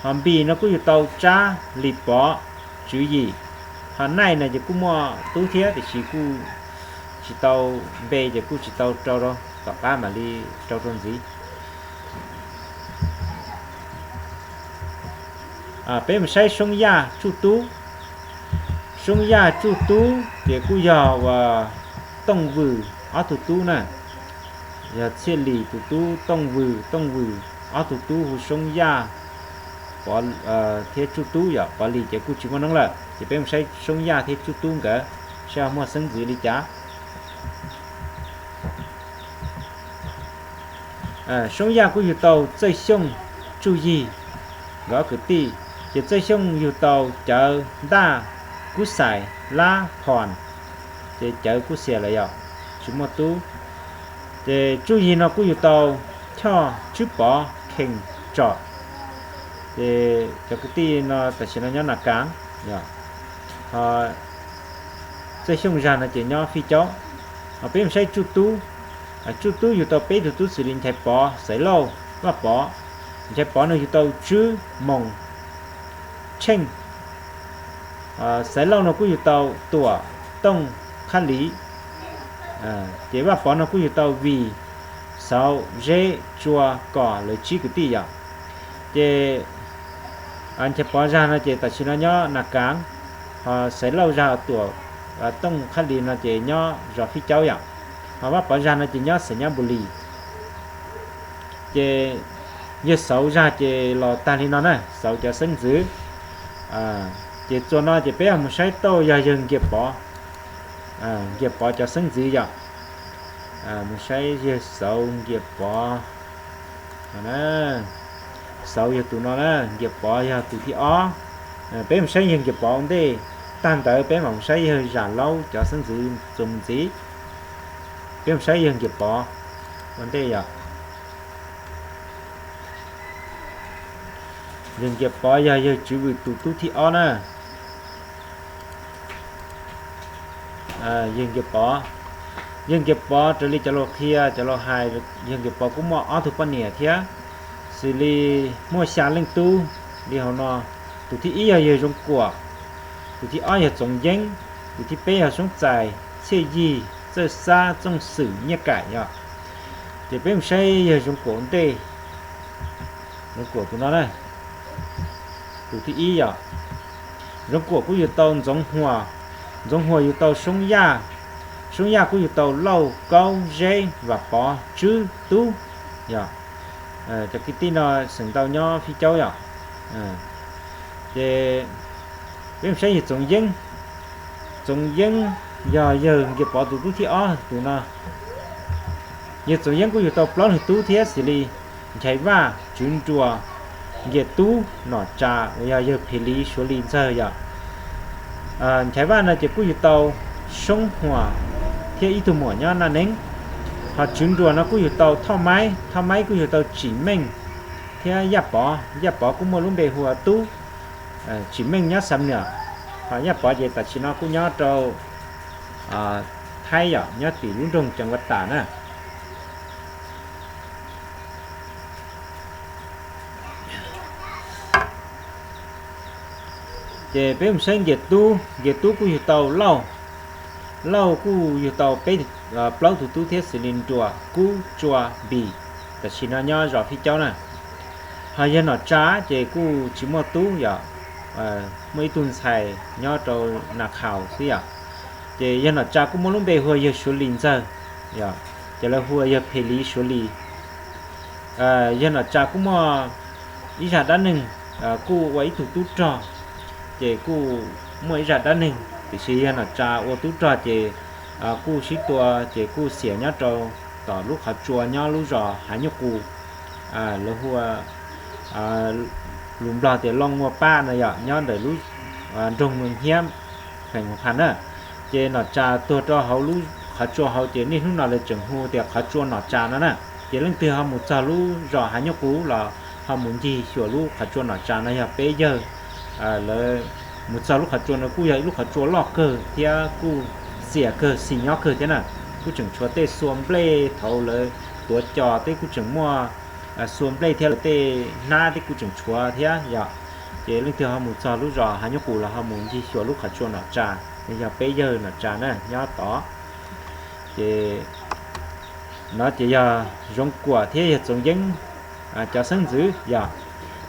Ho Npis no kuj yug tau Tsab, Lis Pov, Tswv Yim. Ho Naij no ces kuj muaj tub thiab tiam sis kuj tsis tau npe ces kuj tsis tau rau rau, tom qab mam li rau rau ntxiv. Peb mus saib Soob Yaj Tsuj Tub. Soob Yaj Tsuj Tub ces kuj yog uas Tooj Vws ob tug tub na, yog Txhiaj Lis tus tub Tooj Vws, Tooj Vws ob tug tub hu Soob Yaj thiab Tsuj Tub yom. Pov Lis ces kuj tsis muaj noob lawm, ces peb mus saib Soob Yaj thiab Tsuj Tub nkawd seb ho muaj xeeb ntxwv li cas. Soob Yaj kuj yug tau Txawj Xyooj, Tsuj Yig nkawd ob kwv tij, ces Txawj Xyooj yug tau Cawv, Ntaj, Kub Xais, Lab, Phom, ces Cawv kuj xiam lawm yom, tsis muaj tub. Ces Tsuj Yig no kuj yug tau Choj, Tswb Pov, Khees, Tsom, ces cov kwv tij no tam sim no nyob Nas Kaav. Ho Txawj Xyooj zag no ces nyob Fij Caub. Ho peb mus saib Tsuj Tub. Tsuj Tub yug tau peb tug tub xws li Nchaiv Pov, Xaiv Lauj, Vaj Pov. Nchaiv Pov no yug tau Tswb, Moos, Tsheej. Xaiv Lauj no kuj yug tau Tuam, Tooj, Qhab Lis. Ces Vaj Pov no kuj yug tau Vim, Xauv, Zeb, Tsua, Kom lawv tsib kwv tij yom. Ces Nchaiv Pov zag no ces tam sim no nyob Nas Kaav, ho Xaiv Lauj zag, Tuam, Tooj, Qhab Lis no ces nyob zos Fij Caub yom. Ho Vaj Pov zag no ces nyob Xeem Nyab Npus Lis. Ces Yawg Xauv zaj ces los tag li no na, Xauv cov xeeb ntxwv. Ces txuas no ces peb mus saib tau yog yawg Nkias Pov, Nkias Pov cov xeeb ntxwv yom. Mus saib yawg Xauv Nkias Pov, Xauv yog tus no na, Nkias Pov yog tus thib ob. Peb mus saib yawg Nkias Pov ua ntej, tag ntawd peb mam mus saib yawg Zam Laub cov xeeb ntxwv txuas mus ntxiv. Peb mus saib yawg Nkias Pov ua ntej yom. Yawg Nkias Pov yog yawg Tswv Vwm tus tub thib ob na. Yawg Nkias Pov, yawg Nkias Pov raws li cov laus qhia cov laus hais, yawg Nkias Pov kuj muaj ob tug poj niam thiab, xws li muaj xya leej tub li hauv no. Tus thib ib yog yawg Zoov Kuam, tus thib ob yog Txoov Yeeb, tus thib peb yog Soob Txais, Txhiaj Yig, Txawj Xab, Txooj Xwm, Nyiaj Kaim yom. Ces peb mus saib yawg Zoov Kuam ua ntej. Zoov Kuam tus no na, tus thib ib yom. Zoov Kuam kuj yug tau Ntxoov Huas, Ntxoov Huas yug tau Soob Yaj, Soob Yaj kuj yug tau Lauj, Kaub, Zeb, Vam Pov, Tswb, Tub yom. Cov kwv tij no xeem ntau nyob Fib Caub yom. Ces peb mus saib yawg Txoov Yeeb. Txoov Yeeb yog yawg Nkias Pov tus tub thib ob tus no. Yawg Txoov Yeeb kuj yug tau plaub leeg tub thiab xws li Nchaiv Vaj, Tswv Nruas, Nkias Tub, Nom Tsa uas yog yawg Phem Lis Suav Lis ntxawg yom. Nchaiv Vaj no ces kuj yug tau Soob Huas thiab ib tug muam nyob Naj Neeb. Ho Tswv Nruas no kuj yug tau Thoj Maib, Thoj Maib kuj yug tau Tsim Meej thiab Yaj Pov, Yaj Pov kuj muaj lub npe hu ua Tub. Tsim Meej nyob Xam Nuam, ho Yaj Pov ces tam sim no kuj nyob rau Thaib yom, nyob tim lub nroog Ceev Vaj Tas na. Ces peb mus saib Nkias Tub, Nkias Tub kuj yug tau Lauj, Lauj kuj yug tau peb, plaub tug tub thiab xws li Nruas, Kub, Tsua, Npis, tam sim no nyob zos Fib Caub na. Ho yawg Nom Tsa ces kuj tsis muaj tub yom, muaj ib tug ntxhais nyob rau Nas Khaus xwb yom. Ces yawg Nom Tsa kuj muaj lub npe hu ua yawg Suav Lis ntxawg, ces lawv hu ua yawg Phem Lis Suav Lis. Yawg Nom Tsa kuj muaj ib zaj dab neeg, kuj ua ib tug tub rog, ces kuj muaj ib zaj dab neeg, tiam sis yawg Nom Tsa ua tub rog ces kuj sib tua, ces kuj xiam nyob rau tom lub qhov tsua nyob lub zos Hav Nyuj Qus, lawv hu ua lus Nplog tias Looj Ua Paj no yom, nyob ntawm lub nroog Meeg Hiab, kheem Huas Phas na. Ces Nom Tsa tuag rau hauv lub qhov tsua hauv ces niaj hnub no lawv tseem hu tias qhov tsua Nom Tsa no na. Ces leej twg ho mus txog lub zos Hav Nyuj Qus los ho mus ncig xyuas lub qhov tsua Nom Tsa no yog peb yawg. Lawv mus txog lub qhov tsua no kuj yog ib lub qhov tsua loj kawg thiab kuj xiam kawg xis nyob kawg thiab na. Kuj tseem tshuav tej xua nplej thaud lawv tuav cos tej kuj tseem muaj xua nplej thiab lawv tej hnab tej kuj tseem tshuav thiab yom. Ces leej twg ho mus txog lub zos Hav Nyuj Qus los ho mus ncig xyuas lub qhov tsua Nom Tsa, yog peb yawg Nom Tsa na nyob tod. Ces no ces yog Zoov Kuam thiab yawg Txoov Yeeb cov xeeb ntxwv yom.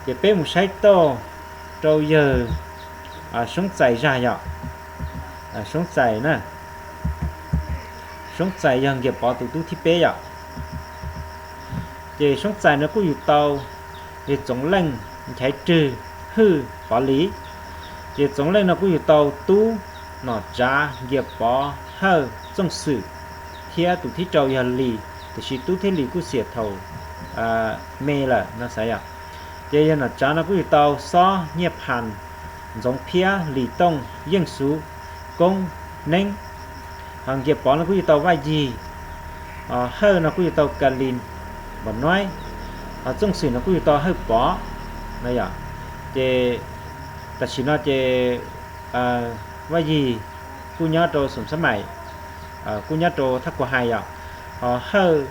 Ces peb mus saib tau rau yawg Soob Txais zaj yom. Soob Txais na, Soob Txais yog Nkias Pov tus tub thib peb yom. Ces Soob Txais no kuj yug tau yawg Txoov Leej, Nchaiv Rwg, Hwj, Pov Lis. Ces Txoov Leej no kuj yug tau Tub, Nom Tsav, Nkias Pov, Hawj, Txooj Xwm, thiab tus thib rau yog Lis, tiam sis Tub thiab Lis kuj xiam thaum me lawm no xav yom. Ces yawg Nom Tsav no kuj yug tau Xob, Nyiaj Phas, Ntxoov Phiab, Lis Tooj, Yeej Xu, Koob, Neeb. Ho Nkias Pov no kuj yug tau Vaj Yig, Hawj no kuj yug tau Kas Lis, Npam Nuaib, ho Txooj Xwm no kuj yug tau Hawj Pov no yom. Ces tam sim no ces Vaj Yig kuj nyob rau Xoom Xab Maim, kuj nyob rau Thaj Kuv Hais yom. Ho Hawj,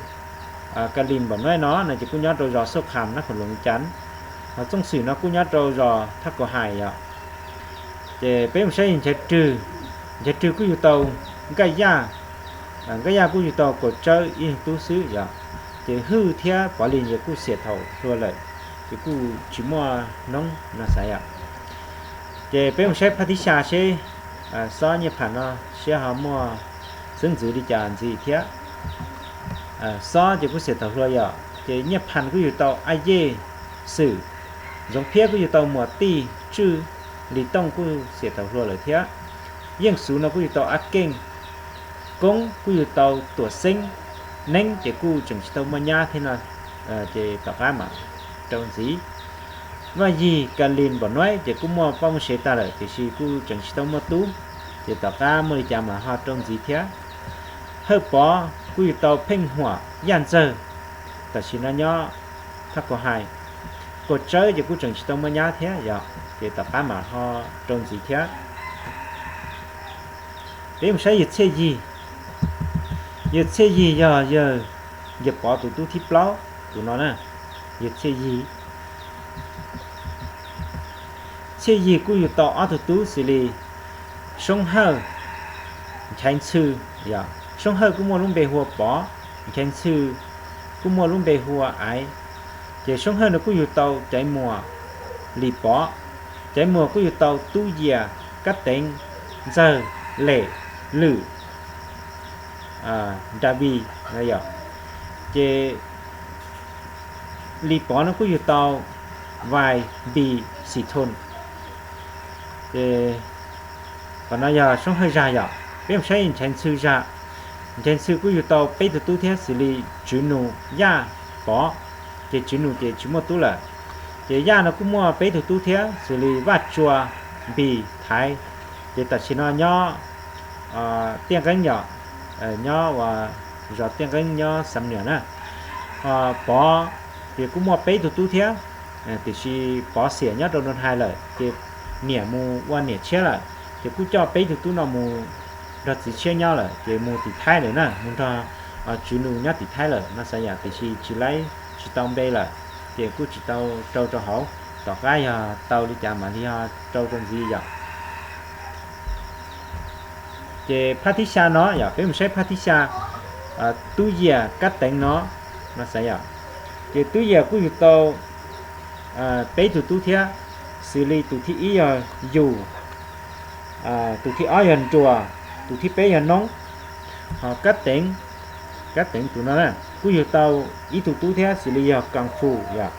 Kas Lis, Npam Nuaib no no ces kuj nyob rau zos Xauj Kham, Nab Khoom Luam, Cas. Ho Txooj Xwm no kuj nyob rau zos Thaj Kuv Hais yom. Ces peb mus saib Nchaiv Rwg, Nchaiv Rwg kuj yug tau Nkaj Yaj, Nkaj Yaj kuj yug tau Kaum Tsawb ib leeg tub xwb yom. Ces Hwj thiab Pov Lis ces kuj xiam thaum hluas lawm, ces kuj tsis muaj noob no xav yom. Ces peb mus saib phaj thib xya seb Xob, Nyiaj Phas no seb ho muaj xeeb ntxwv li cas ntxiv thiab. Xob ces kuj xiam thaum hluas yom, ces Nyiaj Phas kuj yug tau Aj Yej, Xwm, Ntxoov Phiab kuj yug tau Muas Tij, Tswj Lis Tooj kuj xiam thaum hluas lawm thiab. Yeej Xuv no kuj yug tau Ab Keej, Koob kuj yug tau Tuam Xeeb, Neeb ces kuj tseem tsis tau muaj nyab thiab no, ces tom qab mam rau ntxiv. Vaj Yig, Kas Lis, Npaum Nuaib ces kuj muaj poj muaj sev tag lawm tiam sis kuj tseem tsis tau muaj tub, ces tom qab muaj li cas mam ho rau ntxiv thiab. Hawj Pov kuj yug tau Pheej Huam, Yaj Ntxawg, tam sim no nyob Thaj Kaus Hais. Kaus Tsawb ces kuj tseem tsis tau muaj nyab thiab yom, ces tom qab mam ho rau ntxiv thiab. Peb mus saib yawg Txhiaj Yig. Yawg Txhiaj Yig yog yawg Nkias Pov tus tub thib plaub tus no na. Yawg Txhiaj Yig, Txhiaj Yig kuj yug tau ob tug tub xws li Soob Hawj, Nchaiv Ntxhw. Soob Hawj kuj muaj lub npe hu ua Pov, Nchaiv Ntxhw kuj muaj lub npe hu ua Aiv. Ces Soob Hawj no kuj yug tau Caiv Muas, Lis Pov. Caiv Muas kuj yug tau Tub Yias, Kab Teev, Ntxawg, Lem, Lwm, Davis. Ces Lis Pov no kuj yug tau Vais, Npis, Xis Thoos. Ces qhov no yog Soob Hawj zag yom. Peb mus saib Nchaiv Ntxhw zag. Nchaiv Ntxhw kuj yug tau peb tug tub thiab xws li Tswv Nus, Yaj, Pov. Ces Tswv Nus ces tsis muaj tub lawm. Ces Yaj no kuj muaj peb tug tub thiab xws li Vaj Tsua, Npis, Thaiv. Ces tam sim no nyob Tiaj Nqeeb yom, nyob uas zos Tiaj Nqeeb nyob Xam Niam na. Pov ces kuj muaj peb tug tub thiab, tiam sis Pov xiam nyob rau Nroos Hais lawm ces niam mus ua niam tshiab lawm, ces kuj coj peb tug tub no mus nrog txiv tshiab nyob lawm ces mus tim Thaib lawm na, mus nrog Tswv Nus nyob tim Thaib lawm no xav yom, tiam sis tsis laib tsis tau npe lawm, ces kuj tsis tau rau rau hauv. Tom qab yog tau li cas mam li ho rau rau ntxiv yom. Ces phab thib xya no yom, peb mus saib phab thib xya, Tub Yias, Kab Teev no, no xav yom. Ces Tub Yias kuj yug tau peb tug tub thiab, xws li tus thib ib yog Yus, tus thib ob yog Nruas, tus thib peb yog Noob. Ho Kab Teev, Kab Teev tus no na kuj yug tau ib tug tub thiab xws li yog Kas Fus yom.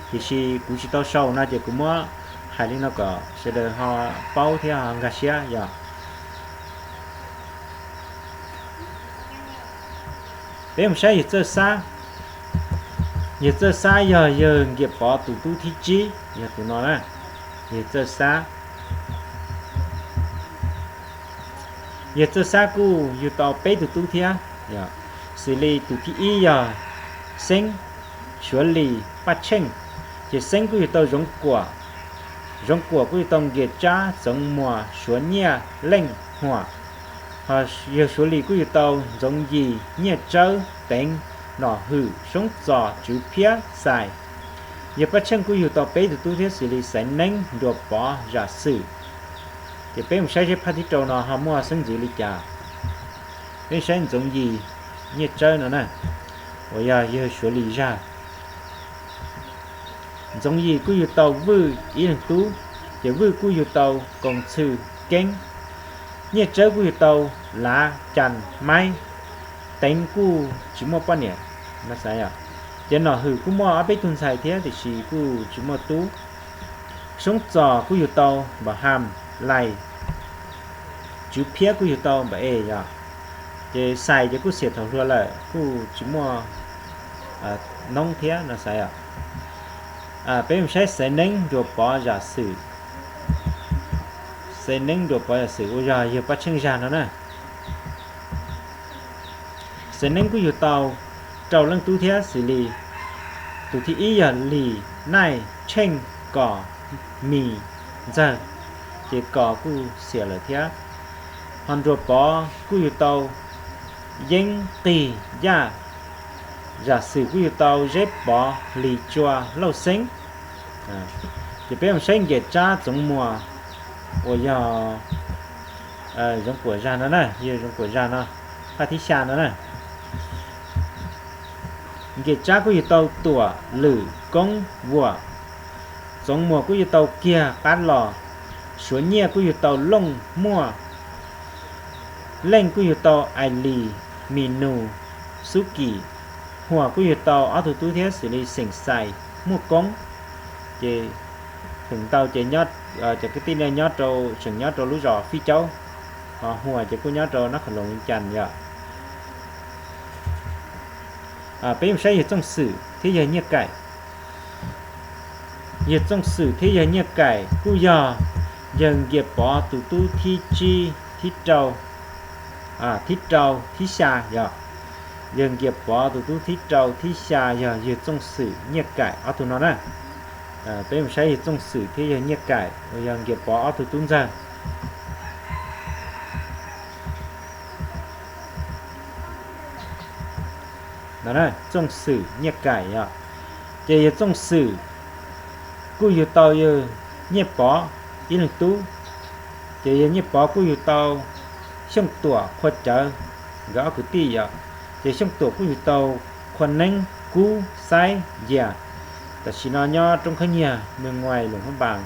Tiam sis kuv tsis tau sau no ces kuv muab hais li no kom sawv daws ho paub thiab ho nkag siab yom. Peb mus saib yawg Txawj Xab. Yawg Txawj Xab yog yawg Nkias Pov tus tub thib tsib, yog tus no na, yawg Txawj Xab. Yawg Txawj Xab kuj yug tau peb tug tub thiab, xws li tus thib ib yog Xeeb, Suav Lis, Paj Tsheej. Ces Xeeb kuj yug tau Zoov Kuam, Zoov Kuam kuj yug tau Nkias Tsab, Txoov Muas, Suav Nyiaj, Leej, Huam. Ho yawg Suav Lis kuj yug tau Ntxoov Yis, Nyiaj Tsawb, Teev, Nom Hwm, Soob Txos, Tswv Phiab, Xais. Yawg Paj Tsheej kuj yug tau peb tug tub thiab xws li Xaiv Neeb, Nruas Pov, Zam Xwm. Ces peb mus saib seb phab thib rau no ho muaj xeeb ntxwv li cas. Peb saib Ntxoov Yis, Nyiaj Tsawb no na, uas yog yawg Suav Lis zag. Ntxoov Yis kuj yug tau Vwj ib leeg tub, ces Vwj kuj yug tau Koos Txhw, Keeb. Nyiaj Tsawb kuj yug tau Lav, Cas, Maib. Teev kuj tsis muaj poj niam no xav yom. Ces Nom Hwm kuj muaj ob peb tug ntxhais thiab tiam sis kuj tsis muaj tub. Soob Txos kuj yug tau Npam Ham, Lais. Tswv Phiab kuj yug tau Npam Es yom. Ces Xais ces kuj xiam thaum hluas lawm kuj tsis muaj noob thiab no xav yom. Peb mus saib Xaiv Neeb, Nruas Pov, Zam Xwm. Xaiv Neeb, Nruas Pov, Zam Xwm uas yog yawg Paj Tsheej zag no na. Xaiv Neeb kuj yug tau rau leej tub thiab xws li tus thib ib yog Lis, Naij, Tsheej, Kom, Mis, Ntxawg. Ces Kom kuj xiam lawm thiab. Ho Nruas Pov kuj yug tau Yeeb, Qig, Yaj. Zam Xwm kuj yug tau Zeb Pov, Lis Tsua, Lauj Xeeb. Ces peb mus saib Nkias Tsab, Txoov Muas uas yog Zoov Kuam zag no na, yog Zoov Kuam zag no, phab thib xya no na. Nkias Tsab kuj yug tau Tuam, Lwm, Koob, Vuam. Txoov Muas kuj yug tau Kiag, Qab Los. Suav Nyiaj kuj yug tau Looj, Muaj. Leej kuj yug tau Ais Lis, Mis Nus, Xub Kim. Huam kuj yug tau ob tug tub thiab xws li Xeem Xais, muaj koob, ces feem ntau ces cov kwv tij no nyob rau, tseem nyob rau lub zos Fij Caub, ho Huas ces kuj nyob rau Nab Khoom Loos Vias Cas yom. Peb mus saib yawg Txooj Xwm thiab yawg Nyiaj Kaim. Yawg Txooj Xwm thiab yawg Nyiaj Kaim kuj yog yawg Nkias Pov tus tub thib tsib, thib rau, thib rau, thib xya yom. Yawg Nkias Pov tus tub thib rau, thib xya yog yawg Txooj Xwm, Nyiaj Kaim ob tug no na. Peb mus saib yawg Txooj Xwm thiab yawg Nyiaj Kaim uas yog Nkias Pov ob tug tub ntxawg. Txooj Xwm, Nyiaj Kaim yom. Ces yawg Txooj Xwm kuj yug tau yawg Nyiaj Pov ib leeg tub. Ces yawg Nyiaj Pov kuj yug tau Xyooj Tuam, Qhua Cawv, nkawd ob kwv tij yom. Ces Xyooj Tuam kuj yug tau Qhua Neeb, Kub, Xaib, Yias, tam sim no nyob roob Khaub Nyiag, moos Nguais, Luam Phab Npas.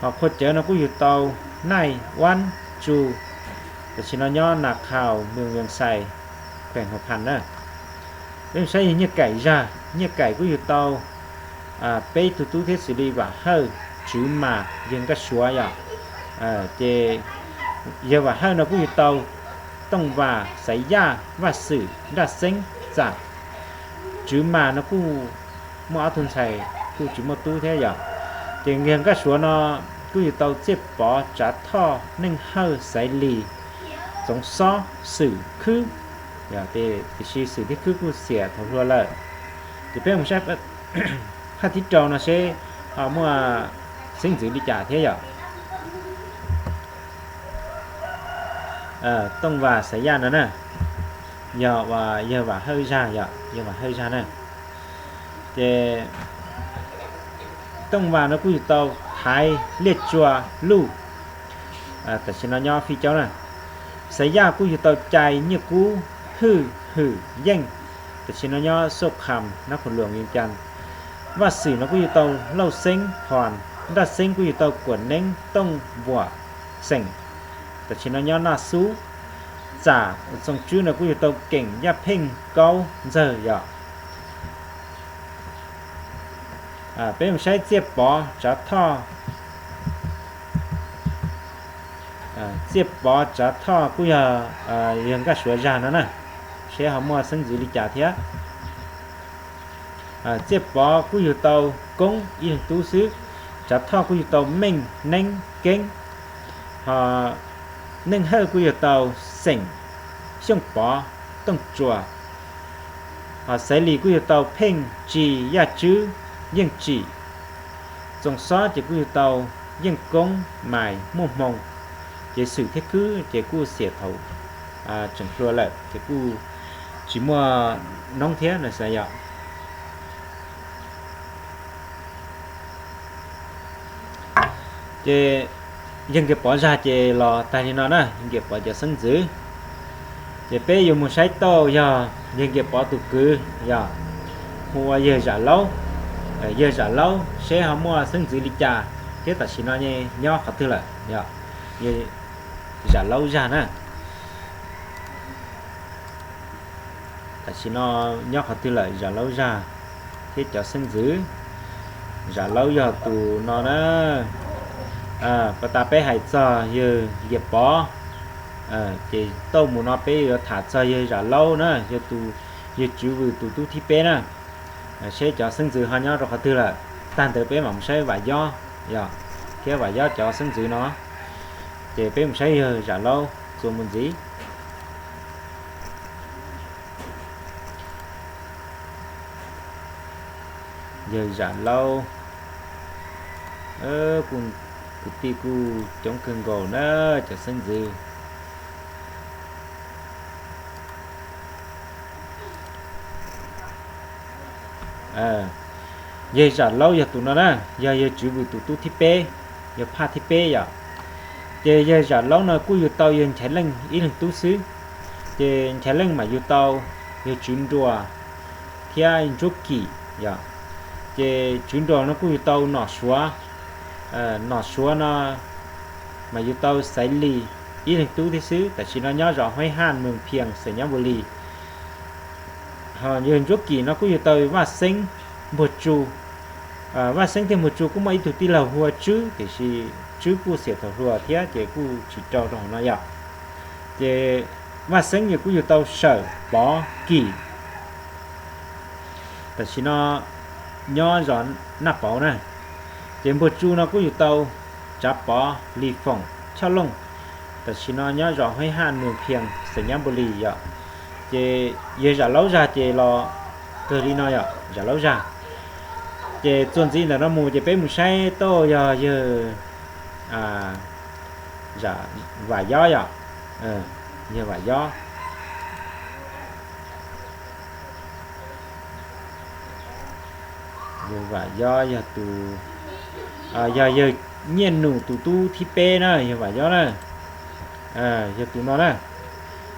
Ho Qhua Cawv no kuj yug tau Naij, Uab, Tsu, tam sim no nyob Nas Khaus, moos Vias Xais, kheem Huas Phas na. Peb saib yawg Nyiaj Kaim zag, Nyiaj Kaim kuj yug tau peb tug tub thiab xws li Vam Hawj, Tswv Mas, yawg Nkaj Suav yom. Ces yawg Vam Hawj no kuj yug tau Tooj Vas, Xaiv Yaj, Vaj Xwm, Nraj Xeeb, Txam. Tswv Mas no kuj muaj ob tug ntxhais kuj tsis muaj tub thiab yom. Ces yawg Nkaj Suav no kuj yug tau Txiaj Pov, Tsav Thoj, Neej Hawj, Xaiv Lis, Txoov Xob, Xwm Khwb. Tiam sis Xwm thiab Khwb kuj xiam thaum hluas lawm. Ces peb mus saib phaj thib rau no seb ho muaj xeeb ntxwv li cas thiab yom. Tooj Vas, Xaiv Yaj no na, yog uas yawg Vam Hawj zag yom, yawg Vam Hawj zag na. Ces Tooj Vas no kuj yug tau Thaiv, Liaj Tsua, Luj, tam sim no nyob Fij Caub na. Xaiv Yaj kuj yug tau Cai, Nyiaj Kub, Hwj, Hwm, Yeej, tam sim no nyob Xauj Kham, Nab Khoom Luam, Vias Cas. Vaj Xwm no kuj yug tau Lauj Xeeb, Phos, Nraj Xeeb kuj yug tau Kuam Neeb, Tooj, Npuam, Xeem, tam sim no nyob Naj Xub. Txam, Txoov Tswb no kuj yug tau Keem, Yaj Pheej, Kaub, Ntxawg yom. Peb mus saib Txiaj Pov, Tsav Thoj. Txiaj Pov, Tsav Thoj kuj yog yawg Nkaj Suav zag no na, seb ho muaj xeeb ntxwv li cas thiab. Txiaj Pov kuj yug tau Koob ib leeg tub xwb. Tsav Thoj kuj yug tau Meej, Neeb, Keeb. Ho Neej Hawj kuj yug tau Xeem, Xyooj Pov, Tooj Tsuas. Ho Xaiv Lis kuj yug tau Pheej, Tsis, Yaj Tswb, Yeej Tsim. Txoov Xob ces kuj yug tau Yeej Koob, Maiv, Muaj Hmoo. Ces Xwm thiab Khwb ces kuj xiam thaum tseem hluas lawm ces kuj tsis muaj noob thiab no xav yom. Ces yawg Nkias Pov zag ces los tag li no na, yawg Nkias Pov cov xeeb ntxwv. Ces peb yuav mus saib tau yog yawg Nkias Pov tus kwv yog hu ua yawg Zam Laub. Yawg Zam Laub seb ho muaj xeeb ntxwv li cas thiab tam sim no nyob qhov twg lawm. Yawg Zam Laub zag na. Tam sim no nyob qhov twg lawm Zam Laub zag thiab cov xeeb ntxwv? Zam Laub yog tus no na. Pas tas peb hais txog yawg Nkias Pov, ces tau mus no peb yuav tham txog yawg Zam Laub na, yog tus, yawg Tswv Vwm tus tub thib peb na. Seb cov xeeb ntxwv ho nyob rau qhov twg lawm. Tag ntawd peb mam mus saib Vam Yob, yog, thiab Vam Yob cov xeeb ntxwv no. Ces peb mus saib yawg Zam Laub txuas mus ntxiv. Yawg Zam Laub, kwv tij kuj coob kawg nkaus na, cov xeeb ntxwv. Yawg Zam Laub yog tus no na, yog yawg Tswv Vwm tus tub thib peb, yog phaj thib peb yom. Ces yawg Zam Laub no kuj yug tau yawg Nchaiv Leej ib leeg tub xwb. Ces Nchaiv Leej mam yug tau yawg Tswv Nruas thiab Ntsuab Kim yom. Ces Tswv Nruas no kuj yug tau Nom Suav. Nom Suav no mas yug tau Xaiv Lis ib leeg tub thiab xwb, tam sim no nyob zos Huaib Haj, moos Phias, xeem Nyab Npuas Lis. Ho yawg Ntsuab Kim no kuj yug tau Vaj Xeeb, Npuag Tsu, Vaj Xeeb thiab Npuag Tsu kuj muaj ib tug tij laug hu ua Tswb, tiam sis Tswb kuj xiam thaum hluas thiab ces kuj tsis rau rau hauv no yom. Ces Vaj Xeeb ces kuj yug tau Sawm Pov Kim, tam sim no nyob zos Naj Pauv na. Ces Npuag Tsu no kuj yug tau Tsav Pov Lis Foom Choj Looj, tam sim no nyob zos Huib Haj Nws Phias xeem Nyab Npu Lis yom. Ces yawg Zam Laub Zag ces los kawg li no yom, Zam Laub Zag. Ces txuas ntxiv ntawm no mus ces peb mus saib tau yog yawg Vam Yob yom, yawg Vam Yob. Yawg Vam Yob yog tus, yog yawg Nyiaj Num tus tub thib peb na, yawg Vam Yob na, yog tus no na.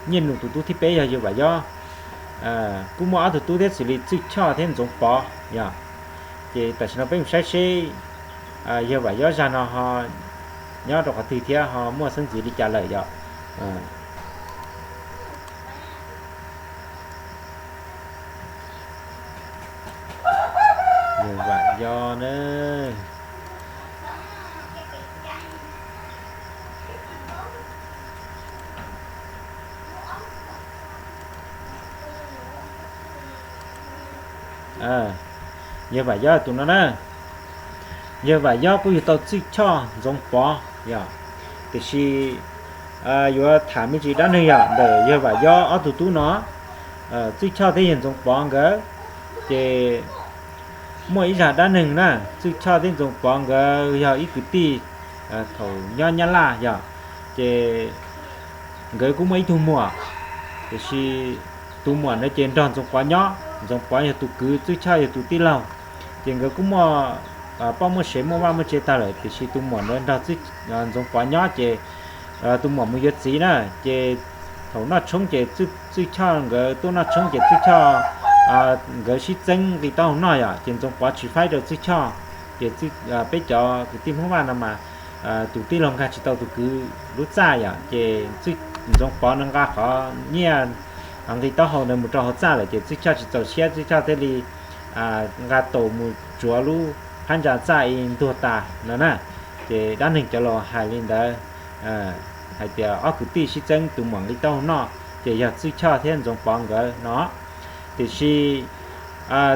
Nyiaj Num tus tub thib peb yog yawg Vam Yob. Kuj muaj ob tug tub thiab xws li Txwj Choj thiab Ntxoov Pov yom. Ces tam sim no peb mus saib seb yawg Vam Yob Zag no ho nyob rau qhov twg thiab ho muaj xeeb ntxwv li cas lawm yom. Yawg Vam Yob na. Yawg Vam Yob tus no na. Yawg Vam Yob kuj yug tau Txwj Choj Ntxoov Pov yom. Tiam sis yuav tham me ntsis dab neeg yom ntawm yawg Vam Yob ob tug tub no. Txwj Choj thiab yawg Ntxoov Pov nkawd ces muaj ib zaj dab neeg na. Txwj Choj thiab Ntxoov Pov nkawd yog ib kwv tij thaum nyob Nyab Laj yom. Ces nkawd kuj muaj ib tug muam, tiam sis tus muam ntawd ces nrog Ntxoov Pov nyob. Ntxoov Pov yog tus kwv, Txwj Choj yog tus tij laug. Ces nkawd kuj muaj poj muaj sev muaj vaj muaj tsev tag lawm, tiam sis tus muam ntawd nrog Ntxoov Pov nyob ces tus muam mus yuav txiv na. Ces thaum noj tshoob ces Txwj Choj nkawd tuaj noj tshoob ces Txwj Choj nkawd sib txeeb nqi taub hau noj yom, ces Ntxoov Pov tsis faib rau Txwj Choj. Ces peb cov kwv tij Hmoob Vaj no mas tus tij laug nkag tsis tau tus kwv lub txaj yom, ces Ntxoov Pov nws nqa qhov nyiaj nqi taub hau ntawd mus rau hauv txaj lawm ces Txwj Choj tsis txaus siab, Txwj Choj thiaj li nqa taus mus tsuav lub phab ntsa txaj ib ntuag tas no na. Ces dab neeg cov laus hais li ntawd, hais tias ob kwv tij sib txeeb tus muam nqi taub hau noj ces yog Txwj Choj thiab Ntxoov Pov nkawd no. Tiam sis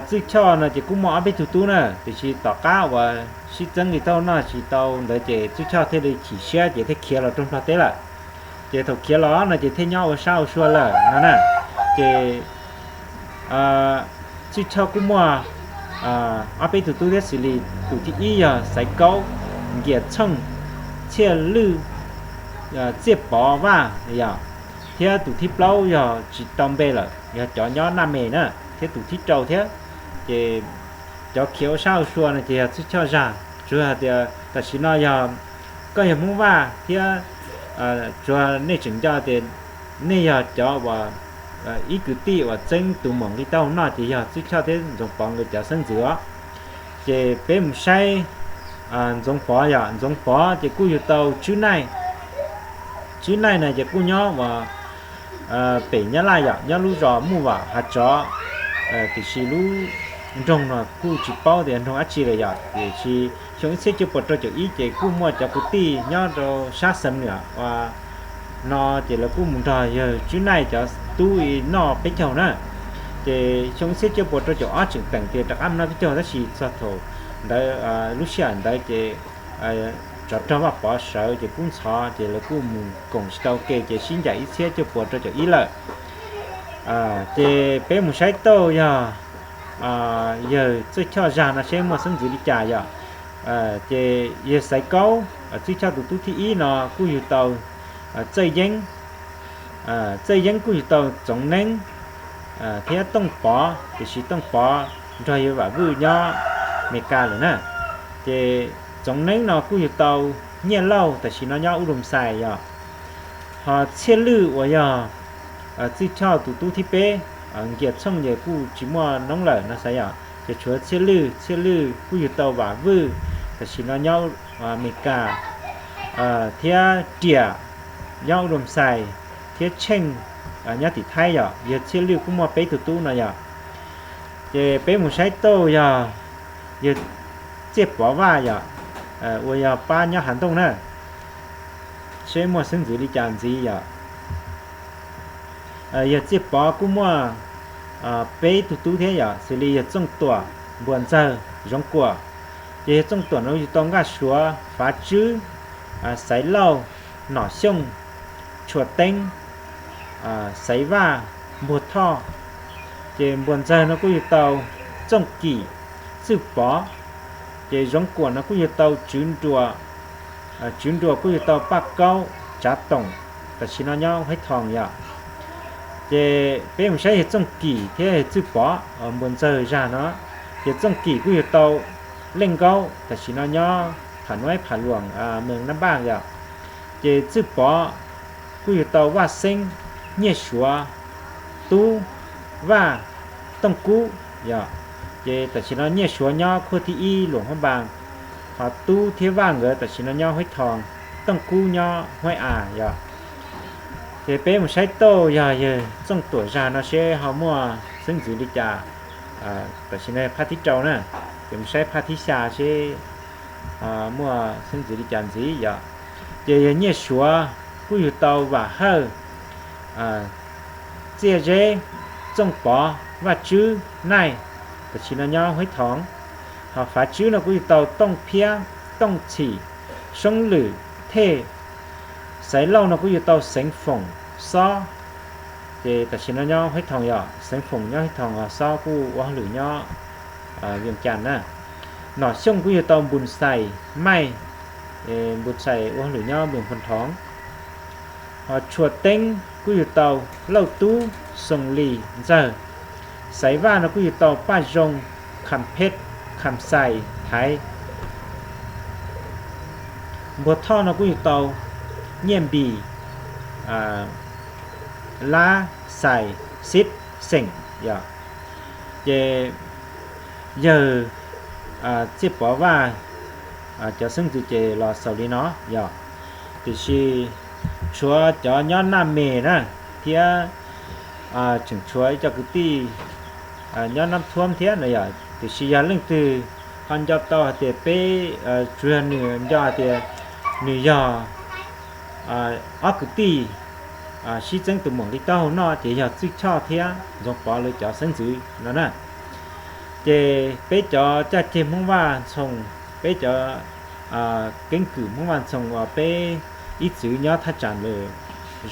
Txwj Choj no ces kuj muaj ob peb tug tub na, tiam sis tom qab uas sib txeeb nqi taub hau noj tsis tau ntawd ces Txwj Choj thiaj li chim siab ces thiaj khiav los rau Nplog teb lawm. Ces thaum khiav los no ces thiaj nyob ua sab ua sua lawm no na. Ces Txwj Choj kuj muaj ob peb tug tub thiab xws li tus thib ib yog Xaiv Kaub, Nkias Txhooj, Txhiaj Lwj, Txiaj Pov Vaj yom, thiab tus thib plaub yog tsis tau npe lawm, yog cov nyob Naj Me na, thiab tus thib rau thiab. Ces cov khiav ua sab ua sua no ces yog Txwj Choj zag, tsuas hais tias tam sim no yog koj yog Hmoob Vaj thiab tsuas nej tseem nco tias nej yog cov uas ib kwv tij uas txeeb tus muam nqi taub hau noj ces yog Txwj Choj thiab Ntxoov Pov nkawd cov xeeb ntxwv os. Ces peb mus saib Ntxoov Pov yom, Ntxoov Pov ces kuj yug tau Tswb Naij. Tswb Naij no ces kuj nyob uas pem Nyab Laj yom, nyob lub zos Muj Vam Hav Tsov, tiam sis lub nroog no kuj tsis paub tias nroog dab tsi lawm yom. Tiam sis xyoo ib txhiab cuaj puas rau caum ib ces kuj muaj cov kwv tij nyob rau sab Xam Nuam uas no ces lawv kuj mus nrog yawg Tswb Naij cov tub noj peb caug na. Ces xyoo ib txhiab cuaj puas rau caum ob tseem teem tias rov qab mus noj peb caug tab sis txog thaum ntawd lub sij hawm ntawd ces tsov rog Vaj Pov sawv ces kub ntxhov ces lawv kuj mus koom tsis tau ke ces sib ncaim ib txhiab cuaj puas rau caum ib lawm. Ces peb mus saib tau yog yawg Txwj Choj zag no seb muaj xeeb ntxwv li cas yom. Ces yawg Xaiv Kaub, Txwj Choj tus tub thib ib no kuj yug tau Txawj Yeeb. Txawj Yeeb kuj yug tau Txoov Neeb thiab Tooj Pov, tiam sis Tooj Pov nrog yawg Vam Vwj nyob Amelikas lawm na. Ces Txoov Neeb no kuj yug tau Nyiaj Lauj, tam sim no nyob Ub Doo Xais yom. Ho Txhiaj Lwj uas yog Txwj Choj tus tub thib peb, Nkias Txhooj ces kuj tsis muaj noob lawm no xav yom, ces tshuav Txhiaj Lwj, Txhiaj Lwj kuj yug tau Vam Vwj, tam sim no nyob Amelikas, thiab Riam nyob Ub Doo Xais, thiab Tsheej nyob tim Thaib yom. Yawg Txhiaj Lwj kuj muaj peb tug tub no yom. Ces peb mus saib tau yog yawg Txiaj Pov Vaj yom, uas yog pab nyob Hav Ntooj na, seb muaj xeeb ntxwv li cas ntxiv yom. Yawg Txiaj Pov kuj muaj peb tug tub thiab yom, xws li yawg Txooj Tuam, Npuas Ntxawg, Zoov Kuam. Ces yawg Txooj Tuam no yug tau Nkaj Suav, Fav Tswb, Xaiv Lauj, Nom Xyooj, Tshua Teeb, Xaiv Vaj, Npuag Thoj. Ces Npuas Ntxawg no kuj yug tau Txooj Kim, Txwj Pov. Ces Zoov Kuam no kuj yug tau Tswv Nruas, Tswv Nruas kuj yug tau Paj Kaub, Tsav Toom, tam sim no nyob Huaib Thoos yom. Ces peb mus saib yawg Txooj Kim thiab yawg Txwj Pov, Npuas Ntxawg zag no. Ces Txooj Kim kuj yug tau Leej Nkaub, tam sim no nyob Pham Nuaib, Pham Luam, Mees Nab Npaj yom. Ces Txwj Pov kuj yug tau Vaj Xeeb, Nyiaj Suav, Tub, Vaj, Tooj Kub yom. Ces tam sim no Nyiaj Suav nyob khuaj thib ib Luam Huab Npas, ho Tub thiab Vaj nkawd tam sim no nyob Huaib Thoos, Tooj Kub nyob Huaib As yom. Ces peb mus saib tauj yog yawg Txooj Tuam zag no seb ho muaj xeeb ntxwv li cas. Tam sim no phaj thib rau na, ces mus saib phaj thib xya seb muaj xeeb ntxwv li cas ntxiv yom. Ces yawg Nyiaj Suav kuj yug tau Vam Hawj, Txiaj Zeb, Txooj Pov, Vaj Tswb, Naij, tam sim no nyob Huaib Thoos. Ho Fav Tswb no kuj yug tau Tooj Phiab, Tooj Txhim, Soob Lwm, Thej. Xaiv Lauj no kuj yug tau Xeev Foom, Xob, ces tam sim no nyob Huaib Thoos yom. Xeev Foom nyob Huaib Thoos, Xob kuj ua hauj lwm nyob Vias Cas na. Nom Xyooj kuj yug tau Npus Xais, Maij, Npus Xais ua hauj lwm nyob Npus Phoos Thoos. Ho Tshua Teeb kuj yug tau Lauj Tub, Xoos Lis, Ntxawg. Xaiv Vaj no kuj yug tau Paj Zoo, Kham Phej, Kham Xais, Thaiv. Npuag Thoj no kuj yug tau Nyiaj Npis, Lab, Xais, Xib, Xeem yom. Ces yawg Txiaj Pov Vaj cov xeeb ntxwv ces los xaus li no yom. Tiam sis tshuav cov nyob Naj Mes na, thiab tseem tshuav ib co kwv tij nyob Nab Thuab thiab no yom. Tiam sis yog leej twg ho nco tau hais tias peb, tsuas yog nws nco hais tias nws yog ob kwv tij sib txeeb tus muam nqi taub hau noj ces yog Txwj Choj thiab Ntxoov Pov lawv cov xeeb ntxwv no na. Ces peb cov caj ceg Hmoob Vaj Ntxhoo, peb cov keeb kwm Hmoob Vaj Ntxhoo uas peb ib txwm nyob thaj tsam ntawm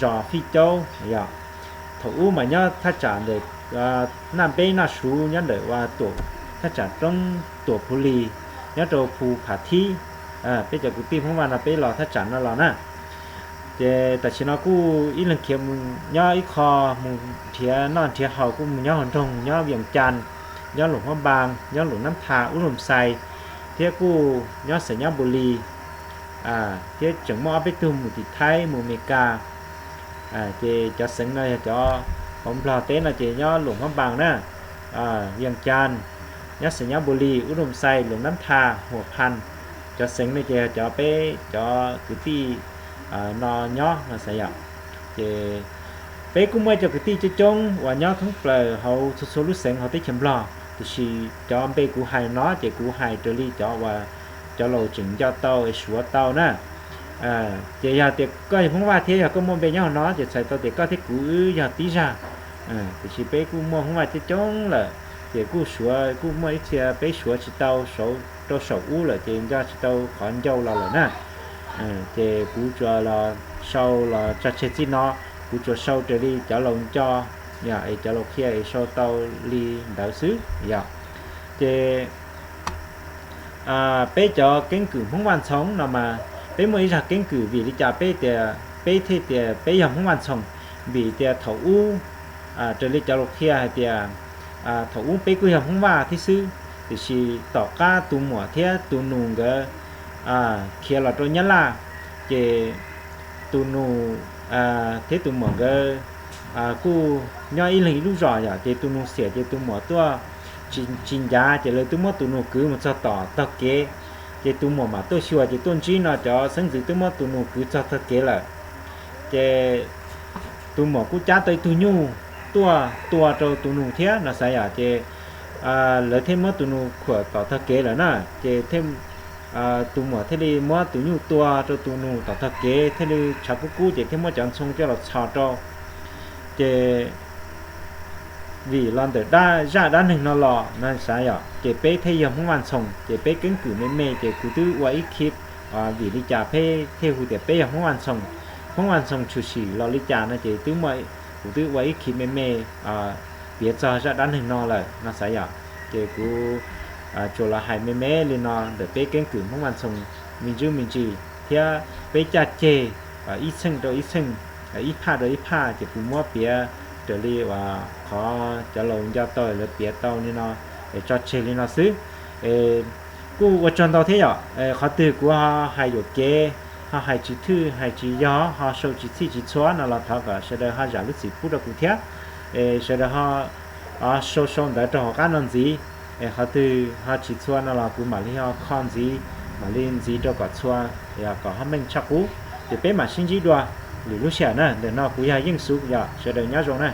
zos Fij Caub yom. Thaum ub mas nyob thaj tsam ntawm Naj Npeb Naj Suv nyob ntawm uas tuam, thaj tsam roob Tuam Phu Lis, nyob rau Phu Phav Thib. Peb cov kwv tij Hmoob Vaj no peb los thaj tsam no los na. Ces tam sim no kuj ib leeg khiav mus nyob ib qho, mus nrhiav noj nrhiav haus kuj mus nyob hauv nroog, nyob Vias Cas, nyob Luam Huab Npas, nyob Luam Nab Thas, Ub Loos Xais, thiab kuj nyob Xais Nyab Npus Lis, thiab tseem muaj ob peb tug mus tim Thaib, mus Mes Kas. Ces cov xeev no yog cov hauv Nplog teb no ces nyob Luam Huab Npas na, Vias Cas, nyob Xais Nyab Npus Lis, Ub Loos Xais, Luam Nab Thas, Huam Phas. Cov xeev no ces yog cov peb cov kwv tij no nyob no xav yom. Ces peb kuj muaj cov kwv tij coob coob uas nyob thoob plaws hauv txhua txhua lub xeev hauv teb chaws Nplog, tiam sis cov npe kuv hais no ces kuv hais raws li cov uas cov laus tseem nco tau es suav tau na. Ces yog tias koj yog Hmoob Vaj thiab yog koj muaj npe nyob hauv no ces txhais tau tias koj thiab kuv wb yog tib zag. Tiam sis peb kuj muaj Hmoob Vaj coob coob lawm, ces kuj suav, kuj muaj ib txhia peb suav tsis tau saum, rau saum ub lawm ces nco tsis tau qhov ncauj los lawm na. Ces kuv tsuas los sau los tso tseg txij no, kuv tsuas sau raws li cov laus nco, es cov laus qhia es sau tau li ntawd xwb yom. Ces peb cov keeb kwm Hmoob Vaj Ntxhoo no mas peb muaj ib zag keeb kwm vim li cas peb tias, peb thiaj tias peb yog Hmoob Vaj Ntxhoo, vim tias thaum ub, raws li cov laus qhia hais tias thaum ub peb kuj yog Hmoob Vaj thiab xwb, tiam sis tom qab tus muam thiab tus nus nkawd khiav los rau Nyab Laj, ces tus nus thiab tus muam nkawd kuj nyob ib leeg ib lub zos yom, ces tus nus xiam ces tus muam tuaj tsis ncav ces lawv twb muab tus nus kwv mus txog tom tog kev, ces tus muam mam tuaj xyuas ces tuaj ntsib no cov xeeb ntxwv twb muab tus nus kwv txog tog kev lawm. Ces tus muam kuj cab tau ib tug nyuj tuaj tua rau tus nus thiab no xav yom, ces lawv thiaj muab tus nus khuam tom tog kev lawm na. Ces tus muam thiaj li muab tus nyuj tua rau tus nus tom tog kev, thiaj li tshav kub kub ces thiaj muab cov ntxhoo coj los txhos rau. Ces vim los ntawm zaj dab neeg no los no xav yom, ces peb thiaj yog Hmoob Vaj Ntxhoo, ces peb keeb kwm me me, ces kuv twb ua ib khib vim li cas peb thiaj hu tias peb yog Hmoob Vaj Ntxhoo, Hmoob Vaj Ntxhoo tshwm sim los li cas no ces twb muaj, kuv twb ua ib khib me me piav txog zaj dab neeg no lawm no xav yom. Ces kuv tsuas los hais me me li no ntawm peb keeb kwm Hmoob Vaj Ntxhoo me ntsuj me ntsis thiab peb caj ceg ib txheej rau ib txheej, ib phaj rau ib phaj, ces kuv muab piav raws li uas qhov cov laus nco tau lawv piav tau li no, es tso tseg li no xwb. Kuj ua tsaug ntau thiab yom. Qhov twg kuv ho hais yuam kev, ho hais tsis thwj hais tsis yog, ho sau tsis txhij tsis txhua no los thov kom sawv daws ho zam lub txim pub rau kuv thiab. Sawv daws ho sau sau ntawv rau hauv qab no ntxiv. Qhov twg ho tsis txhua no los kuv mam li ho kho ntxiv, mam li ntxiv rau kom txhua, kom ho meej tshaj qub. Ces peb mam sib ntsib dua lwm lub sij hawm na. Ntawm no kuv yog Yeej Xus yom, sawv daws nyob zoo na.